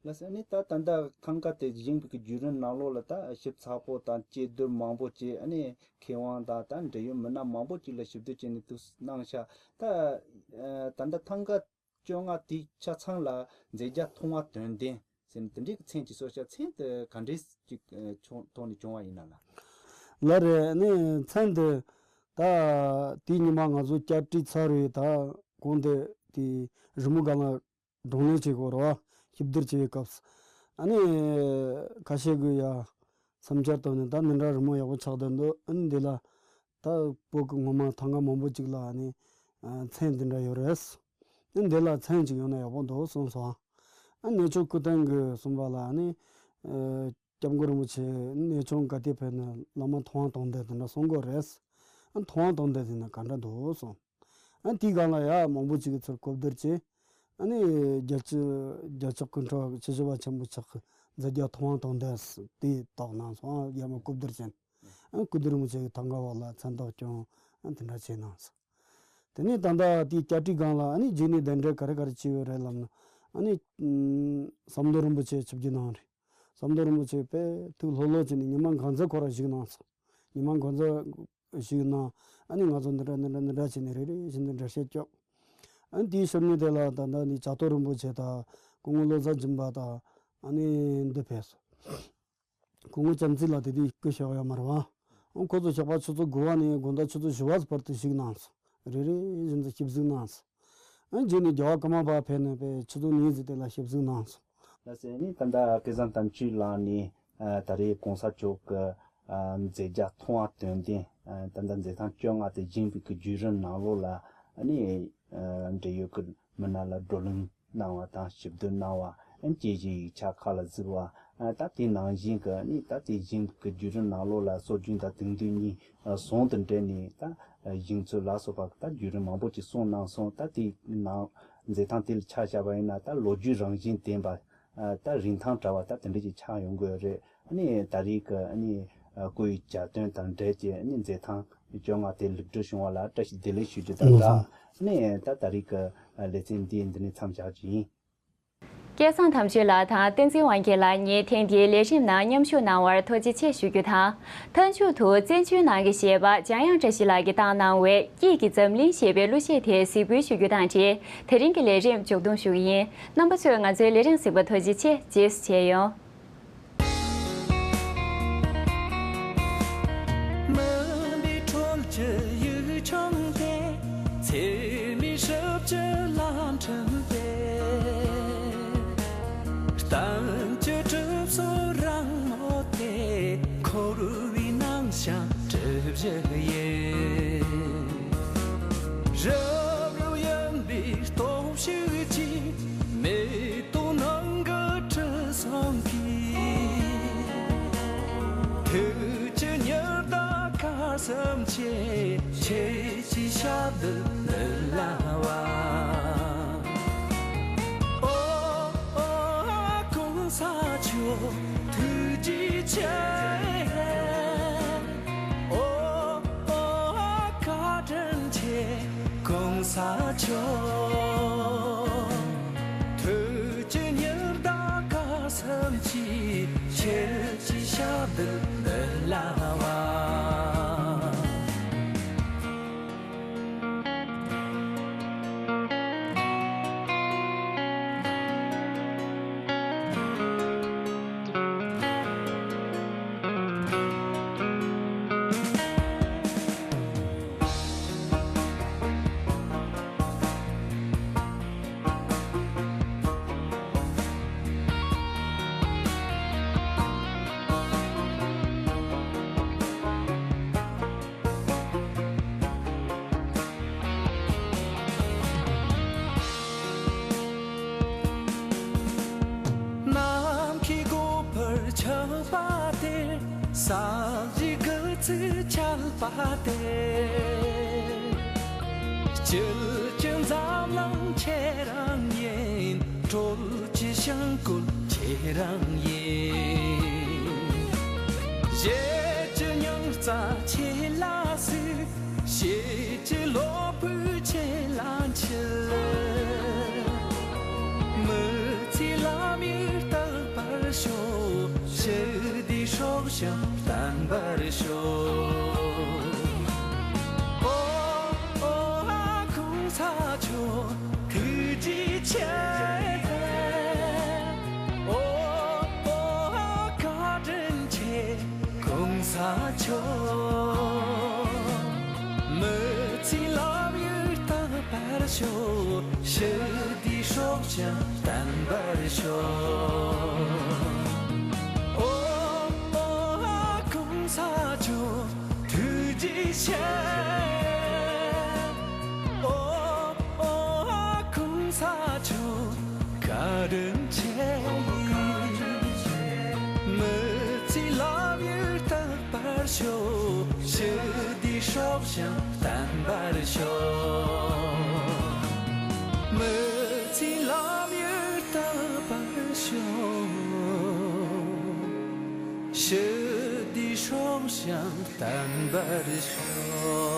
ལགས་སོ། ཨ་ནི་ད་ད་ལྟ་ཐང་ག་དེ་བཞེངས་པའི་གི་བརྒྱུད་རིམ་ནང་ལོགས་ལ་ད་ཞིབ་ཚགས་པོ་དང་དཔྱད་བསྡུར་མང་པོ་བྱས། ཨ་ནི་མཁས་དབང་དང་ད་འབྲེལ་ཡོད་མི་སྣ་མང་པོ་ཅིག་ལ་ཞིབ་བསྡུར་བྱས་ནས་འདུག་སེ་གནང་ཤག་ད་ཨ་ད་ལྟ་ཐང་ག་བཅོ་ལྔ་དེ་ཆ་ཚང་ལ་མཛད་རྗེས་མཐོང་བ་དོན་ལྡན་ཟེར་ནས་དེ་འདྲའི་གི་མཚན་ཅིག་གསོལ་ཤག་མཚན་དེ་ག་འདྲའི་ཅིག་ཨ་བྱུང་ཐོག་ནས་བྱུང་བ་ཡིན་ན་ལགས། ལགས་རེད། ཨ་ནི་མཚན་དེ་ད་དེའི་ཉི་མ་ང་ཚོ་བསྐྱར་བྲིས་ཚར་བའི་ད་གོང་དེ་དེ་རི་མོ་སྒང་ལ་བགྲོ་གླེང་བྱེད་དགོས་རེད་བ། ཞིབ་བསྡུར་བྱེད་པའི་སྐབས་སུ་ཨ་ནི་ཁ་ཤས་ཀྱིས་ཡ་བསམ་འཆར་བཏོན་ནས་ད་འདི་འདྲ་རི་མོ་ཡག་པོ་ཆགས་བསྡད་འདུག་ཨ་ནི་འདི་ལ་ད་བོད་ཀྱི་ངོ་མ་ཐང་ག་མང་པོ་ཅིག་ལ་ཨ་ནི་ཨ་མཚན་འདི་འདྲ་ཡོད་རེད། ཨ་ནི་འདི་ལ་མཚན་ཅིག་ཡོད་ན་ཡག་པོ་འདུག་གསུངས་སོང་། ཨ་གནས་མཆོག་སྐུ་རྟེན་གྱིས་གསུངས་པ་ལ་ཨ་ནི་ཨ་སྐྱབས་མགོན་རིན་པོ་ཆེ་གནས་ཆུང་ག་དེ་ཕེབས་ནས་བླ་མ་མཐོང་བ་དང་ལྡན་དེ་འདྲ་གསུང་གི་ཡོད་རེད། ཨ་མཐོང་བ་དང་ལྡན་དེ་ནི་ག་འདྲ་འདུག་གསུངས། ཨ་དེའི་སྒང་ལ་ཡ་མང་པོ་ཅིག་གིས་ཚུར་གོ་བསྡུར་བྱས། ཨ་ནི་རྒྱལ་སྤྱི་རྒྱལ་ཚོགས་ཀྱི་འཕྲོ་བརླག་ཆེ་ཞི་བ་ཆེན་པོ་མཆོག་གི་མཛད་རྗེས་མཐོང་བ་དང་ལྡན་དེ་དག་གནང་སོང་། ཨ་ཡར་མར་སྐུ་བསྡུར་བྱས། ཨ་སྐུ་མདུན་རིན་པོ་ཆེ་གི་ཐང་ག་འོག་ལ་མཚན་རྟགས་བསྐྱོན། ཨ་དེ་འདྲ་བྱས་གནང་སོང་། དེ་ནས་ད་ལྟ་དེའི་བསྐྱར་བྲིས་སྒང་ལ་ཨ་ནི་རྗེས་ནས་གདན་འདྲེན་ག་རེ་ག་རེ་བྱས་ཡོད་རེད་ལབ་ན། ཨ་ནི་ཨམ་ཟམ་གདོང་རིན་པོ་ཆེ་ཆིབས་བསྒྱུར་གནང་རེད། ཟམ་གདོང་རིན་པོ་ཆེ་དཔེ་ཐུགས་ལྷོད་ལྷོད་བྱས་ནས་ཉི་མ་གང་ཚོད་ཁོ་རང་བཞུགས་གནང་སོང་། ཉི་མ་གང་ཚོད་བཞུགས་གནང་། ཨ་ནི་ང་ཚོ་འདི་འདྲ་འདི་འདྲ་འདི་འདྲ་བྱས་ནས་རེ་རེ་བཞིན་དུ་འགྲེལ་བཤད་བསྐྱོན། ཨ་ནི་དེའི་ཞོར་ནས་དེ་ལ་ད་ལྟ་ནི་བྱ་རྡོར་རིན་པོ་ཆེ་དང་སྐུ་ངོ་བློ་བཟང་སྦྱིན་པ་དང་ཨ་ནི་འདི་ཕེབས་སོང་། སྐུ་ངོ་བྱམས་བརྩེ་ལགས་དེ་དུས་སྐུ་གཤེགས་ཡོད་མ་རེད་པ། ཁོ་ཚོ་ཞོགས་པ་ཆུ་ཚོད་དགུ་པ་ནས་དགོང་དག་ཆུ་ཚོད་བཞི་པ་བར་དུ་བཞུགས་གནང་སོང་། རེ་རེ་བཞིན་དུ་ཞིབ་གཟིགས་གནང་སོང་། ཨ་རྗེས་ནས་རྒྱལ་བ་ཀརྨ་པ་ཕེབས་ནས་པའི་ཆུ་ཚོད་གཉིས་ཙམ་དེ་ལ་ཞིབ་གཟིགས་གནང་སོང་། ལགས་སོ། ཨ་ནི་ད་ལྟ་སྐལ་བཟང་དམ་ཆོས་ལགས་ནས་ཨ་ད་རེས་གོང་ས་མཆོག་གི་ཨ་མཛད་རྗེས་མཐོང་བ་དོན་ལྡན། ཨ་ད་ལྟ་མཛད་ཐེངས་བཅོ་ལྔ་དེ་བཞེངས་པའི་གི་བརྒྱུད་རིམ་ནང་ལོགས་ལ་ཨ་ནི་ཨ་འབྲེལ་ཡོད་ཀྱི་མི་སྣ་ལ་བགྲོ་གླེང་གནང་བ་དང་ཞིབ་བསྡུར་གནང་བ། ཨ་དཔྱད་གཞིའི་ཡིག་ཆ་ཁག་ལ་གཟིགས་པ། ཨ་ད་དེ་ནང་བཞིན་གྱི་ཨ་ནི་ད་དེ་བཞེངས་པའི་གི་བརྒྱུད་རིམ་ནང་ལོགས་ལ་སྲོལ་རྒྱུན་དང་དེང་དུས་གཉིས་ཨ་ཟུང་དུ་འབྲེལ་ནས་ད་བཞེངས་ཚུལ་ལ་སོགས་པ་ད་བརྒྱུད་རིམ་མང་པོ་ཅིག་གསུངས་གནང་སོང་། ད་དེའི་ནང་མཛད་ཐེངས་དེ་ལ་ཆ་བཞག་པ་ཡིན་ན་ད་ལོ་རྒྱུས་རང་བཞིན་ལྡན་པ། ཨ་ད་རིན་ཐང་བྲལ་བ་ད་དེ་འདྲ་ཅིག་ཆགས་ཡོང་དགོས་རེད། ཨ་ནི་ད་རེས་ཀྱི་ཨ་ནི་ཨ་སྐུའི་གྱ་སྟོན་དང་འབྲེལ་གྱི་ཨ་ནི་མཛད་ཐེངས་བཅོ་ལྔ་དེ་ལེགས་གྲུབ་བྱུང་བ་ལ་བཀྲ་ཤིས་བདེ་ལེགས་ཞུ་རྒྱུ་དང་སྦྲགས། ཨ་ནི་ད་ད་རེས་ཀྱི་ཨ་ལེ་ཚན་འདི་འདི་ནས་མཚམས་བཞག་རྒྱུ་ཡིན། སྐལ་བཟང་དམ་ཆོས་ལགས་དང་བསྟན་འཛིན་དབང་རྒྱལ་ལགས་གཉིས་ཐེངས་འདིའི་ལས་རིམ་ནང་མཉམ་ཞུགས་གནང་བར་ཐུགས་རྗེ་ཆེ་ཞུ་རྒྱུ་དང་། མཐའ་མཇུག་ཏུ་བཙན་བྱོལ་ནང་གི་གཞས་པ་འཇམ་དབྱངས་བཀྲ་ཤིས་ལགས་ཀྱིས་བཏང་གནང་བའི་སྐྱིད་ཀྱི་འཛམ་གླིང་ཞེས་པའི་གླུ་གཞས་དེ་གཟིགས་འབུལ་ཞུ་རྒྱུ་དང་འབྲེལ་དེ་རིང་གི་ལས་རིམ་མཇུག་སྡོམ་ཞུ་གི་ཡིན། རྣམ་པ་ཚོས་ང་ཚོའི་ལས་རིམ་གཟིགས་པར་ཐུགས་རྗེ་ཆེ། རྗེས་སུ་མཇལ་ཡོང་། མུན་པའི་དྲོད་ཀྱི་ཡུལ་ལྗོངས་དེ། འཚེ་མེད་ཞབས་ཀྱི་ལམ་ཁྲིད་དེ། གཏམ་གྱི་གྲིབ་སོ་རིང་མོ་དེ། འཁོར་བའི་ནང་བཞིན་གྲིབ་བཞི་ཡིས། རབ་རིབ་གཡོན་པའི་སྟོབས་ཤུགས་ཀྱིས། མེ་ཏོག་ནང་གི་དྲི་བསུང་གིས། དུས་ཀྱི་ཉི་ཟླ་གར་སོང་བྱས། ཁྱེད་ཀྱི་ཞབས་རྡུལ་མི་ལང་བ། ཨོ་ཨོ་གོང་ས་མཆོག་ཐུགས་རྗེ་ཆེ། ཨོ་ཨོ་བཀའ་དྲིན་ཆེ་གོང་ས་མཆོག། དུས་ཀྱི་ཉི་ཟླ་གར་སོང་བྱས། ཁྱེད་ཀྱི་ཞབས་རྡུལ་མི་ལང་བ། ནམ་མཁའི་སྒོ་འཕར་ཆགས་པ་དེར། ས་གཞི་དགུ་ཚིགས་ཆགས་པ་དེར། སྐྱིད་ཀྱི་འཛམ་གླིང་ཁྱེད་རང་ཡིན། སྲོལ་གྱི་བྱང་བཀོད་ཁྱེད་རང་ཡིན། གཞས་ཀྱི་རྙིང་རྩ་ཁྱེད་ལ་གཟིགས། གཤིས་ཀྱི་གློ་བུར་ཁྱེད་ལ་འཁྱིལ། མི་ཚེའི་ལམ་ཡིག་རྟག་པར་ཤོག། ཞི་བདེའི་སྲོག་ཤིང་བརྟན་པར་ཤོག། ཨོ་ཨོ་གོང་ས་མཆོག་ཐུགས་རྗེ་ཆེ། ཨོ་ཨོ་བཀའ་དྲིན་ཆེ་གོང་ས་མཆོག། མི་ཚེའི་ལམ་ཡིག་རྟག་པར་ཤོག། ཞི་བདེའི་སྲོག་ཤིང་བརྟན་པར་ཤོག། ཨོ་ཨོ་གོང་ས་མཆོག་ཐུགས་རྗེ་ཆེ། ཨོ་ཨོ་གོང་ས་མཆོག་བཀའ་དྲིན་ཆེ། མི་ཚེའི་ལམ་ཡིག་རྟག་པར་ཤོག། ཞི་བདེའི་སྲོག་ཤིང་བརྟན་པར་ཤོག། མི་ཚེའི་ལམ། ཞིང་བརྟན་པར་ཤོག།